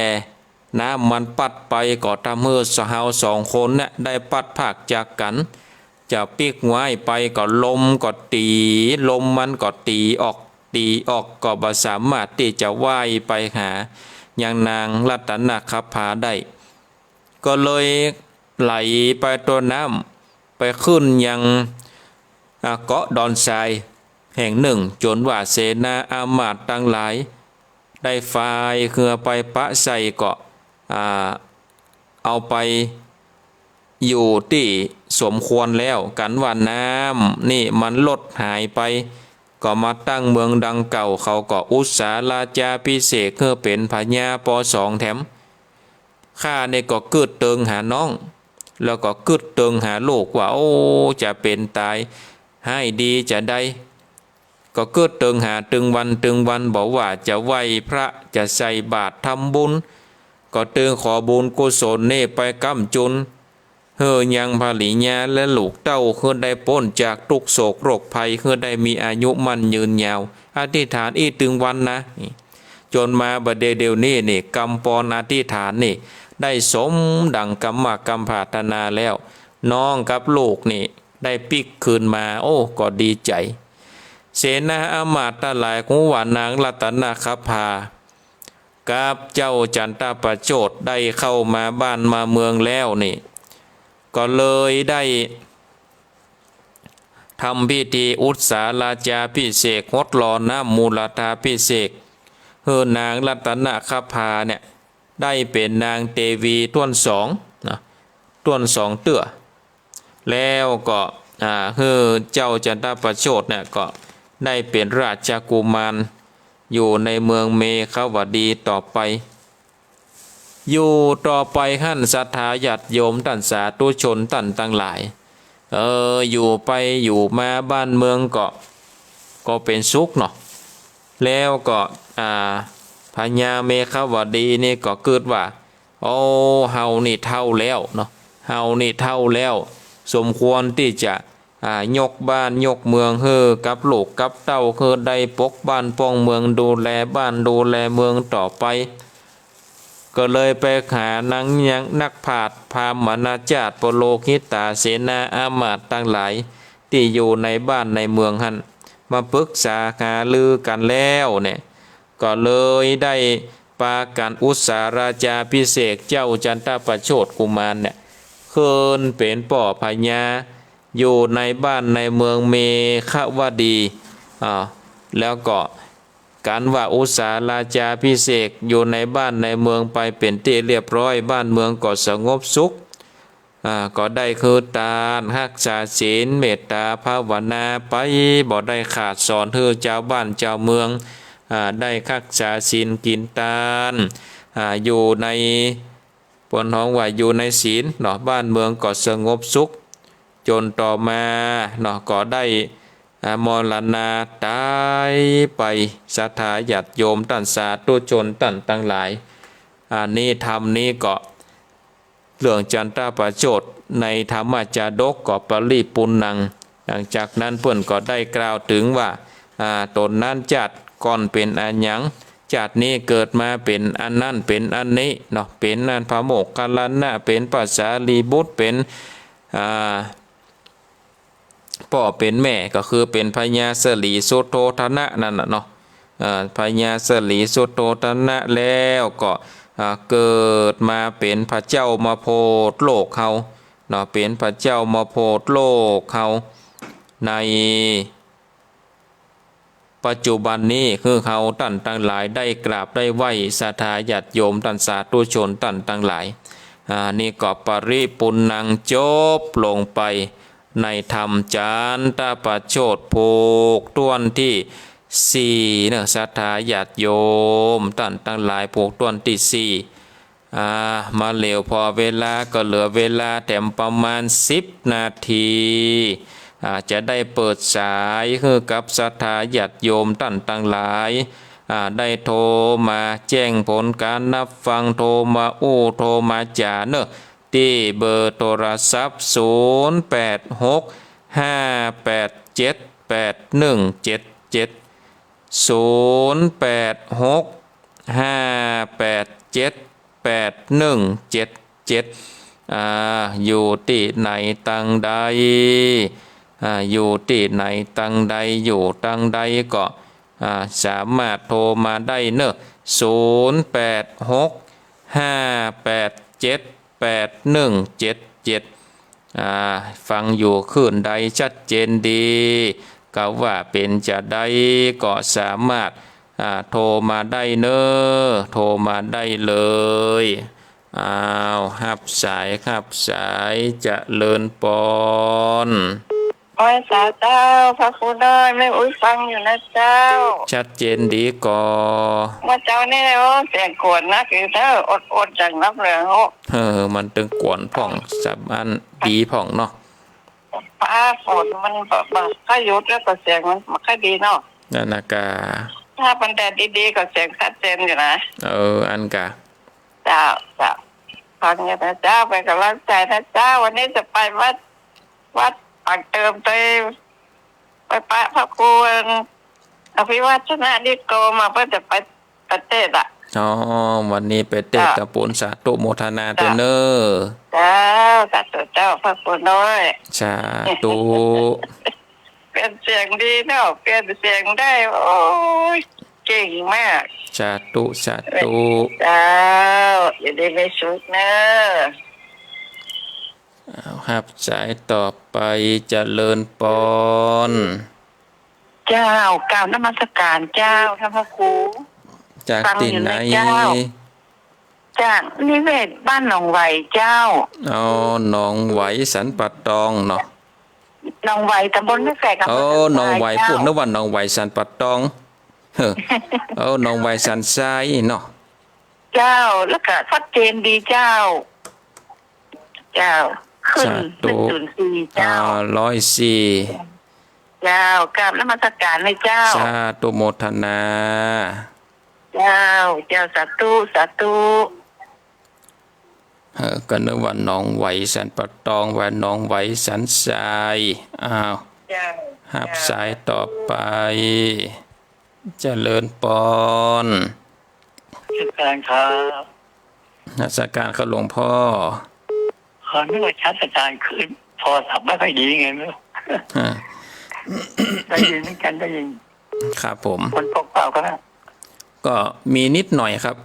น้ำมันปั๊ดไปก็ทำหื้อเฮาสองคนเนี่ยได้ปั๊ดพรากจากกั๋น จะปิ๊กไว้ไปก็ลมก็ตี๋ ลมมันก็ตี๋ออก ตี๋ออกก็บ่สามารถตี้จะว่ายไปหายังนางรัตนคภาได้ ก็เลยไหลไปตวยน้ำ ไปขึ้นยัง อ่า เกาะดอนทรายแห่งนึ่ง จ๋นว่าเสนาอามาตย์ตังหลาย ได้ฝ่ายเฮือไปปะใส่ก็ อ่า เอาไปอยู่ตี้สมควรแล้ว กั๋นว่าน้ำนี่มันลดหายไป ก็มาตั้งเมืองดังเก่า เขาก็อุตสาราชาภิเษกหื้อเป๋นพญา ป.สอง แถม ข้านี่ก็กึ๊ดเติงหาน้อง แล้วก็กึ๊ดเติงหาลูกว่า โอ้ จะเป๋นต๋ายฮ้ายดีจาใด ก็กึ๊ดเติงหาตึงวันตึงวัน บ่ว่าจะไหว้พระ จะใส่บาตรทำบุญ ก็ตึงขอบุญกุศลนี่ไปก้ำจุน หื้อยังภริยาและลูกเต้า หื้อได้ป๊นจากตุ๊กข์โศกโรคภัย หื้อได้มีอายุมั่นยืนยาว อธิษฐานอี้ตึงวันนะ จ๋นมาบ่าเดี่ยวนี้นี่ กำปอนอธิษฐานนี่ ได้สมดั่งกำมากำปรารถนาแล้ว น้องกับลูกนี่ ได้ปิ๊กคืนมา โอ้ ก็ดีใจ๋ เสนาอามาตย์ตังหลายฮู้ว่านางรัตนคภา กับเจ้าจันตประโชติได้เข้ามาบ้านมาเมืองแล้วนี่ ก็เลยได้ทำพิธีอุตสาราชาภิเษก หดหล่อน้ำมูลธาภิเษก หื้อนางรัตนคภาเนี่ย ได้เป๋นนางเตวีต้วนสองนะ ต้วนสองเตื้อ แล้วก็ อ่า หื้อเจ้าจันตประโชติเนี่ยก็ได้เป๋นราชกุมาร อยู่ในเมืองเมขวดีต่อไป อยู่ต่อไปหั้น ศรัทธาญาติโยมต้านสาธุชนต้านตังหลาย เออ อยู่ไปอยู่มาบ้านเมืองก็ ก็เป๋นสุขเนาะ แล้วก็ อ่า พญาเมขวดีนี่ก็กึ๊ดว่า โอ้ เฮานี่เฒ่าแล้วเนาะ เฮานี่เฒ่าแล้ว สมควรตี้จะ อ่า ยกบ้านยกเมืองหื้อกับลูกกับเต้า หื้อได้ปกบ้านป้องเมือง ดูแลบ้านดูแลเมืองต่อไป ก็เลยไปหานางยังนักปราชญ์พราหมณาจารย์ ปุโรหิตาเสนาอามาตย์ตังหลาย ตี้อยู่ในบ้านในเมืองหั้น มาปรึกษาหารือกั๋นแล้วเนี่ย ก็เลยได้ปากั๋นอุตสาราชาภิเษกเจ้าจันตประโชติกุมารเนี่ย ขึ้นเป๋นป้อพญา อยู่ในบ้านในเมืองเมขวดี อ่า แล้วก็ กันว่าอุสาราจาภิเษกอยู่ในบ้านในเมืองไปเป๋นตี้เรียบร้อย บ้านเมืองก็สงบสุข อ่า ก็ได้คือตาน ฮักษาศีล เมตตาภาวนาไป บ่ได้ขาดสอนหื้อจาวบ้านจาวเมือง อ่า ได้ฮักษาศีลกิ๋นตาน อ่า อยู่ใน เปิ้นฮ้องว่าอยู่ในศีลเนาะ บ้านเมืองก็สงบสุข จ๋นต่อมาเนาะ ก็ได้ อ่า มรณาต๋ายไป ศรัทธาญาติโยมต้านสาธุชนต้านตังหลาย อันนี้ธรรมนี้ก็ เรื่องจันตประโชติในธรรมจาดกก็ปริปุณณัง หลังจากนั้นเปิ้นก็ได้กล่าวเถิงว่า อ่า ต๋นนั้นจาติก่อนเป๋นอะหยัง จาตินี้เกิดมาเป๋นอันนั้นเป๋นอันนี้เนาะ เป๋นอันพระโมคคัลลานะ เป๋นพระสารีบุตร เป๋น อ่า ป้อเป๋นแม่ก็คือเป๋นพญาสลีสุโธทนะนั่นน่ะเนาะ เอ่อ พญาสลีสุโธทนะแล้วก็ อ่า เกิดมาเป๋นพระเจ้ามโพธิ์โลกเฮาเนาะ เป๋นพระเจ้ามโพธิ์โลกเฮา ในปัจจุบันนี้คือเฮาต้านตังหลายได้กราบได้ไหว้ศรัทธาญาติโยมต้านสาธุชนต้านตังหลาย อ่า นี่ก็ปริปุณณังจบลงไป ในธรรมจันตประโชติผูกต้วนตี้สี่เนาะ ศรัทธาญาติโยมต้านตังหลาย ผูกต้วนตี้สี่ อ่า มาเหลียวผ่อเวลาก็เหลือเวลาแถมประมาณสิบนาที อ่า จะได้เปิดสายหื้อกับศรัทธาญาติโยมต้านตังหลาย อ่า ได้โทรมาแจ้งผลก๋านฮับฟัง โทรมาอู้ โทรมาจ๋าเนาะ ตี้เบอร์โทรศัพท์ ศูนย์แปดหก ห้าแปดเจ็ด แปดหนึ่งเจ็ดเจ็ด ศูนย์แปดหก ห้าแปดเจ็ด แปดหนึ่งเจ็ดเจ็ด อ่า อยู่ตี้ไหนตังใด อ่า อยู่ตี้ไหนตังใด อยู่ตังใดก็ อ่า สามารถโทรมาได้เนาะ ศูนย์แปดหก ห้าแปดเจ็ด แปดหนึ่งเจ็ดเจ็ด อ่า ฟังอยู่คลื่นใดชัดเจนดี กาว่าเป๋นจาใดก็สามารถ อ่า โทรมาได้เนาะ โทรมาได้เลย อ้าว ฮับสาย ฮับสาย เจริญปอน ไหว้สาเจ้า พระครูน้อย แม่อุ๊ยฟังอยู่นะเจ้า ชัดเจนดีก่อ เมื่อเจ๊านี่ โอ้ เสียงกวนนักอยู่เจ้า อดๆ อย่างนักเลยโอ้ เออ มันตึงกวนพ่อง สามอันดีพ่องเนาะ ฟ้าฝนมันบ่ บ่ค่อยหยุดแล้วก็เสียงมันบ่ค่อยดีเนาะ นั่นน่ะกา ถ้ามันแดดดีๆ ก็เสียงชัดเจนอยู่นะ เออ อันกา เจ้า เจ้า ฟังอยู่นะเจ้า เป็นกำลังใจนะเจ้า วันนี้จะไปวัด วัดปากเติม ไป ไปปะพระครูอภิวัฒนนิโกมา เปิ้นจะไป ไปเตศน์อะ อ๋อ วันนี้ไปเตศน์ เจ้า ตะปูน สาธุโมทนา เจ้า เต๊อะเน่อ เจ้า สาธุเจ้า พระครูน้อย สาธุ เปลี่ยนเสียงดีเนาะ เปลี่ยนเสียงได้ โอ้ย เก่งมาก สาธุ สาธุ เจ้า อยู่ดีมีสุขเนอะ อ้าว ฮับสายต่อไป เจริญปอน เจ้า กราบนมัสการเจ้า ท่านพระครู จากตี้ไหน ฟังอยู่นะเจ้า จากนิเวศบ้านหนองไหวเจ้า อ๋อ หนองไหวสันป่าตองเนาะ หนองไหว ตำบลแม่แฝก อำเภอสันทราย โอ้ หนองไหว เจ้า พูดนึกว่าหนองไหวสันป่าตอง เออ เออ หนองไหวสันทรายเนาะ เจ้า แล้วก็ชัดเจนดีเจ้า เจ้า ขึ้น สาธุ หนึ่งศูนย์สี่ เจ้า อ่า ร้อยสี่ เจ้า กราบนมัสการเลยเจ้า สาธุโมทนา เจ้า เจ้า สาธุ สาธุ เออ ก็นึกว่าหนองไหวสันป่าตอง ว่าหนองไหวสันทราย อ้าว เจ้า ฮับสายต่อไป เจริญปอน นมัสการครับ นมัสการครับหลวงพ่อ ขอนึกว่าชัดอาจารย์ คือโทรศัพท์ไม่ค่อยดีไงไม่รู้ อ่า ได้ยินเหมือนกัน ได้ยิน ครับผม ฝนตกเปล่าครับ ก็มีนิดหน่อยครับ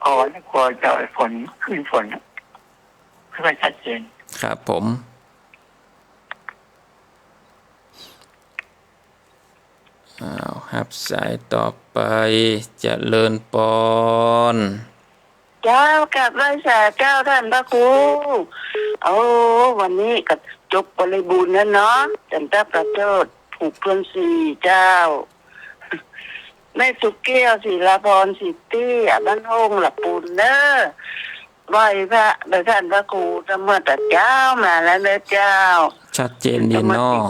อ๋อ นึกว่าจะฝน คลื่นฝนอะ ไม่ค่อยชัดเจน ครับผม อ้าว ฮับสายต่อ ไป เจริญปอน เจ้า กราบไหว้สาเจ้าต้านพระครู โอ้ วันนี้ก็จบบริบูรณ์แล้วเนาะ จันทประเสริฐ ผูกเทือนสี่ เจ้า แม่สุกแก้ว ศิลาพร สิทธิ บ้านโฮ่งหละปูนเน้อ ไหว้พระโดยต้านพระครู เมื่อแต่เจ๊ามาแล้วเน้อเจ้า ชัดเจนดีเนาะ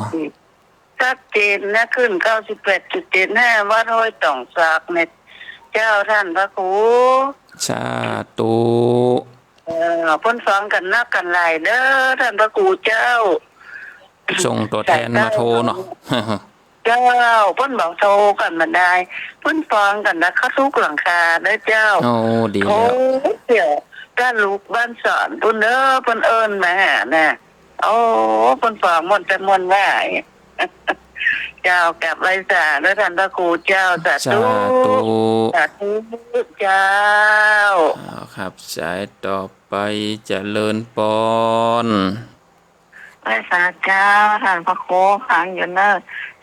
ชัดเจนนะ คลื่น เก้าสิบแปดจุดเจ็ดห้า วัดห้วยต๋องสากเนี่ย เจ้าต้านพระครู สาธุ เออ เปิ้นฟังกั๋นนักกั๋นหลายเน้อ ต้านพระครูเจ้า ส่งตั๋วแทนมาโทรเนาะ เจ้า เปิ้นบอกโทรกั๋นบ่ได้ เปิ้นฟังกั๋นนะ เข้ากู้หลังคาเน้อเจ้า โอ้ ดีแล้ว โอ้ เดี๋ยว ต้านลูกบ้านสอนปู้นเน้อ เปิ้นเอิ้นมาหาน่ะ โอ้ เปิ้นฟังม่วนแต่ม่วนว่า เจ้า กราบไหว้สาเน้อต้านพระครูเจ้า สาธุ สาธุ สาธุเจ้า เอาครับ สายต่อไป เจริญปอน ไหว้สาเจ้า ต้านพระครู ฟังอยู่เน้อ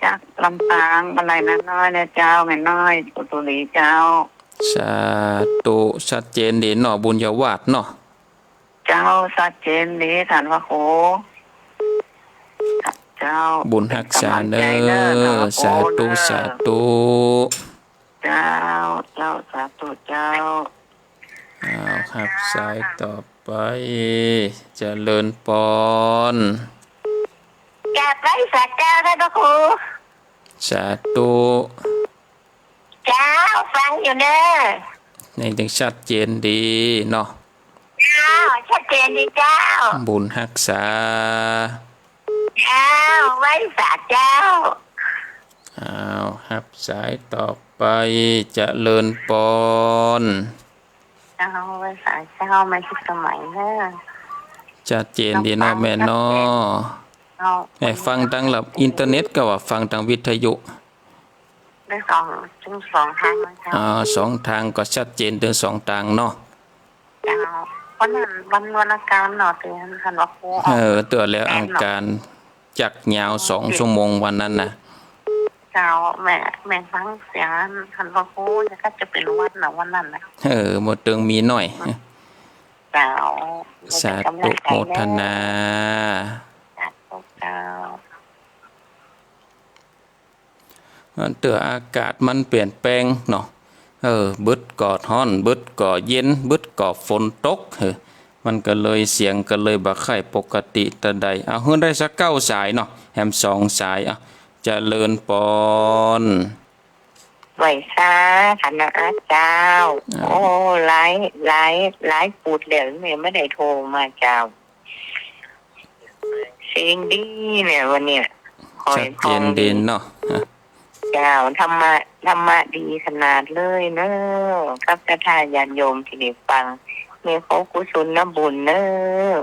จากลำปาง บ่าไหล่นาน้อยเน้อเจ้า แม่น้อย กุตุลีเจ้า สาธุ ชัดเจนดีเนาะ บุญญาวาสเนาะ เจ้า ชัดเจนดีต้านพระครู เจ้า บุญฮักษาเน้อ เป๋นก๋ำลังใจ๋เน้อต้านพระครู สาธุ เน้อ สาธุ เจ้า เจ้า สาธุเจ้า เอาครับ สายต่อไป เจริญปอน กราบไหว้สาเจ้าต้านพระครู สาธุ เจ้า ฟังอยู่เน้อ นี่ยังชัดเจนดีเนาะ เจ้า ชัดเจนดีเจ้า บุญฮักษา เจ้า ไหว้สาเจ้า เอาครับ สายต่อไป เจริญปอน เจ้า ไหว้สาเจ้า แม่พิสมัยเน้อ ชัดเจนดีเนาะ แม่เนาะ เจ้า เอ้ย ฟังตางหลับอินเทอร์เน็ตก็ว่าฟังตางวิทยุ ได้สอง ตึงสองตางเลยเจ้า อ่า สองตางก็ชัดเจนตึงสองตางเนาะ เจ้า วันนั้นวัน วันอังคารเนาะ ตี้ต้านพระครู เออ เตื้อแล้วอังคาร จักยาวสองชั่วโมงวันนั้นน่ะ เจ้า แม่ แม่ฟังเสียงต้านพระครู แล้วก็จะเป๋นวันน่ะ วันนั้นน่ะ เออ บ่ตึงมีน้อย เจ้า สาธุโมทนา สาธุเจ้า เตื้ออากาศมันเปลี่ยนแปลงเนาะ เออ บึดก็ฮ้อน บึดก็เย็น บึดก็ฝนตก เออ มันก็เลยเสียงก็เลยบ่ใค่ปกติตะใด เอาหื้อได้สักเก้าสายเนาะ แหมสองสาย อ่ะ เจริญปอน ไหว้สาต้านนะเจ้า อ่า โอ้ หลาย หลาย หลายปุดแล้วเนี่ยไม่ได้โทรมาเจ้า เสียงดีเนี่ยวันเนี้ย ชัดเจนดีเนาะ เจ้า ธรรมะ ธรรมะดีขนาดเลยเน้อ กับศรัทธาญาติโยมตี้ได้ฟัง แม่ขอกุศลบุญเน้อ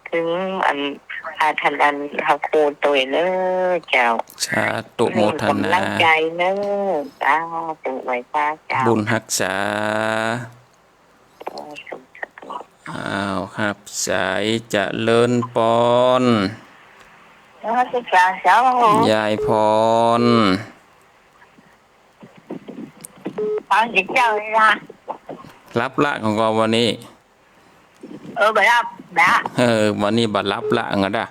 เถิงอัน อาท่านอันพระครูตวยเน้อเจ้า สาธุโมทนา เป๋นก๋ำลังใจ๋เน้อ สาธุ ไหว้สาเจ้า บุญฮักษา อ้าวครับ สายเจริญปอน นมัสก๋ารเจ้า ยายพร ฟังเสียงเจ้าเลยนะ หลับละของก็วันนี้ เออ บ่หลับละ เออ วันนี้บ่หลับละ งั้นนะ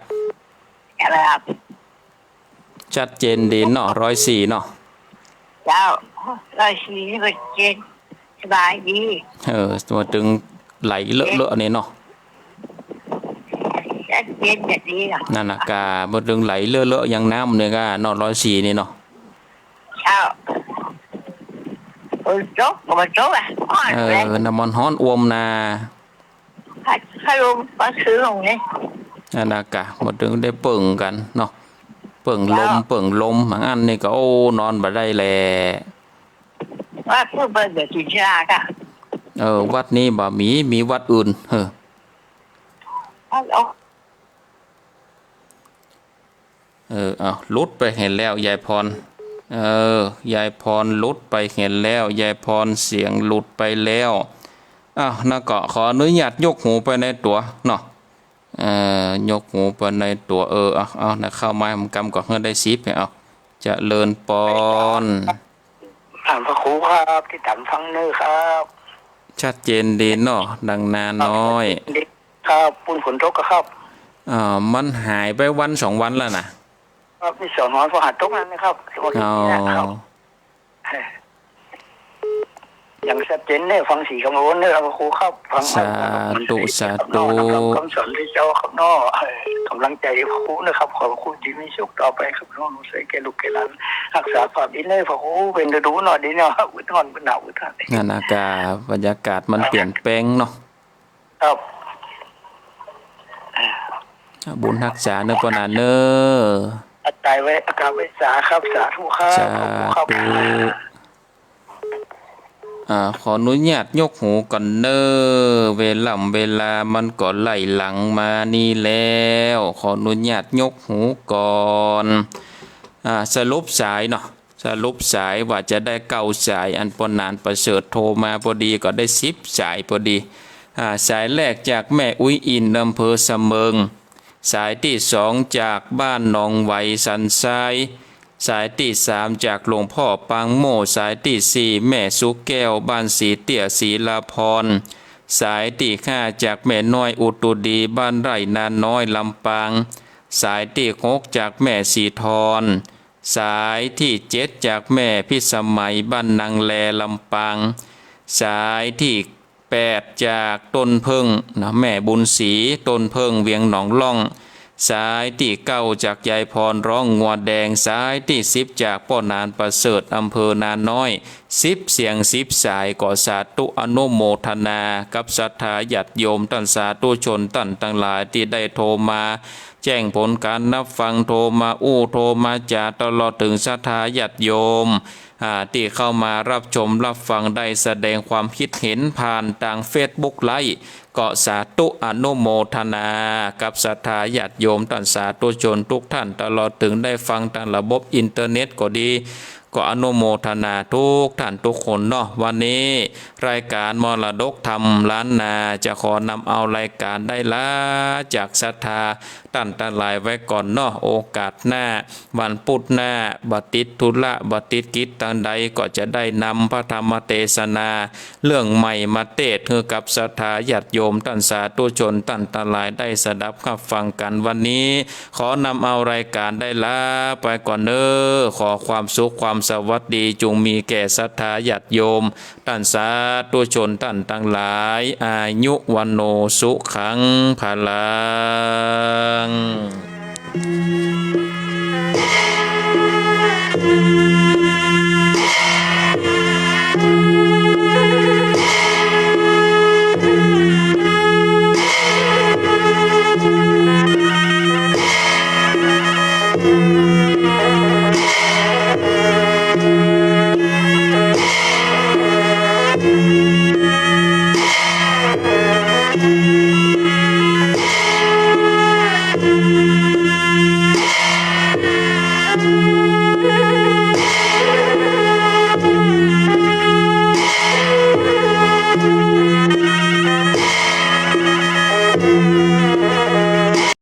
บ่หลับ ชัดเจนดีเนาะ ร้อยสี่เนาะ เจ้า ร้อยสี่นี่ก็เจน สบายดี เออ บ่ตึงไหลเลอะเลอะนี่เนาะ ชัดเจนแบบนี้เหรอ นั่นน่ะกา บ่ตึงไหลเลอะเลอะอย่างน้ำนี่กาเนาะ ร้อยสี่นี่เนาะ เจ้า ฝนตกก็บ่ตกอ่ะ ฮ้อน เออ เลย น้ำมันฮ้อนอ่วมนา พัด พัดลม พัดซื้อของนี่ นั่นน่ะกา บ่ตึงได้เปิงกั๋นเนาะ เปิงลม เจ้า เปิงลม บางอันนี่ก็ โอ้ นอนบ่ได้แล วัดพูดไปเดี๋ยวกิ๋นชาค่ะ เออ วัดนี้บ่มี มีวัดอื่น เออ วัดออก เออ เอา หลุดไปหั้นแล้ว ยายพร เออ ยายพรหลุดไปหั้นแล้ว ยายพรเสียงหลุดไปแล้ว อ้าว นะก็ขออนุญาตยกหูไปในตั๋วเนาะ เอ่อ ยกหูไปในตั๋ว เออ เอา เอา นะ เข้ามา กำก็หื้อได้สิบ เอา เจริญปอน อ่า พระครูครับ ติดต๋ามฟังเน้อครับ ชัดเจนดีเนาะ ดังนาน้อย ครับ ปูนฝนตกอะครับ อ่า มันหายไปวันสองวันแล้วนะ ครับ นี่สองวันพอหาตกนั่นนะครับ อ๋อ ครับ ยังชัดเจนเน้อ ฟังสีคำโอนเน้อ พระครูครับ ฟัง สาธุ สาธุ นำคำสอนพระเจ้าครับเนาะ เอ่อ ก๋ำลังใจ๋พระครูนะครับ ขอพระครูตี้มีสุขต่อไปครับเนาะ ใส่แก่ลูกแก่หลาน ฮักษาภาพดีเน้อ พระครู เป๋นฤดูเนาะ ดีเนาะ อึดฮ้อน อึดหนาว อึดฮ้อน นั่นนะ กา บรรยากาศมันเปลี่ยนแปลงเนาะ ครับ บุญฮักษาเน้อป้อหนานเน้อ อาตายไว้ อากาศไว้สาครับ สาธุครับ สาธุ ขอบคุณครับ อ่า ขออนุญาตยกหูก่อนเน้อ เวล่ำเวลามันก็ไล่หลังมานี่แล้ว ขออนุญาตยกหูก่อน อ่า สรุปสายเนาะ สรุปสายว่าจะได้เก้าสาย อันป้อหนานประเสริฐโทรมาพอดีก็ได้สิบสายพอดี อ่า สายแรกจากแม่อุ๊ยอินทร์ อำเภอสะเมิง สายตี้สองจากบ้านหนองไหวสันทราย สายตี้สามจากหลวงพ่อปางโม่ สายตี้สี่แม่สุแก้ว บ้านสีเตี้ย ศรีลาพรณ์ สายตี้ห้าจากแม่น้อยอุตุดี บ้านไร่นาน้อย ลำปาง สายตี้หกจากแม่สีทร สายตี้เจ็ดจากแม่พิสมัย บ้านนางแล ลำปาง สายตี้แปดจากต้นเพิ่งนะ แม่บุญศรี ต้นเพิ่ง เวียงหนองล่อง สายตี้เก้าจากยายพร ร้องงัวแดง สายตี้สิบจากป้อหนานประเสริฐ อำเภอนาน้อย สิบเสียงสิบสาย ก็สาธุอนุโมทนากับศรัทธาญาติโยมต้านสาธุชนต้านตังหลายตี้ได้โทรมาแจ้งผลก๋านฮับฟัง โทรมาอู้ โทรมาจ๋า ตลอดเถิงศรัทธาญาติโยม อ่า ตี้เข้ามาฮับชมฮับฟัง ได้แสดงความกึ๊ดเห็นผ่านตางเฟซบุ๊กไลฟ์ ก็สาธุอนุโมทนากับศรัทธาญาติโยมต้านสาธุชนกู้ต้าน ตลอดเถิงได้ฟังตางระบบอินเทอร์เน็ตก็ดี ก็อนุโมทนากู้ต้านกู้คนเนาะ วันนี้รายก๋านมรดกธรรมล้านนาจะขอนำเอารายก๋านได้ลาจากศรัทธาต้านตังหลายไว้ก่อนเนาะ โอกาสหน้า วันปุ๊ดหน้า บ่ติดธุระ บ่ติดกิจตางใด ก็จะได้นำพระธรรมเตสนาเรื่องใหม่มาเตสน์หื้อกับศรัทธาญาติโยมต้านสาธุชนต้านตังหลายได้สดับฮับฟังกั๋น วันนี้ขอนำเอารายก๋านได้ลาไปก่อนเน้อ ขอความสุขความสวัสดีจุ่งมีแก่ศรัทธาญาติโยม ต้านสาธุชนต้านตังหลาย อายุ วัณโณ สุขัง พลัง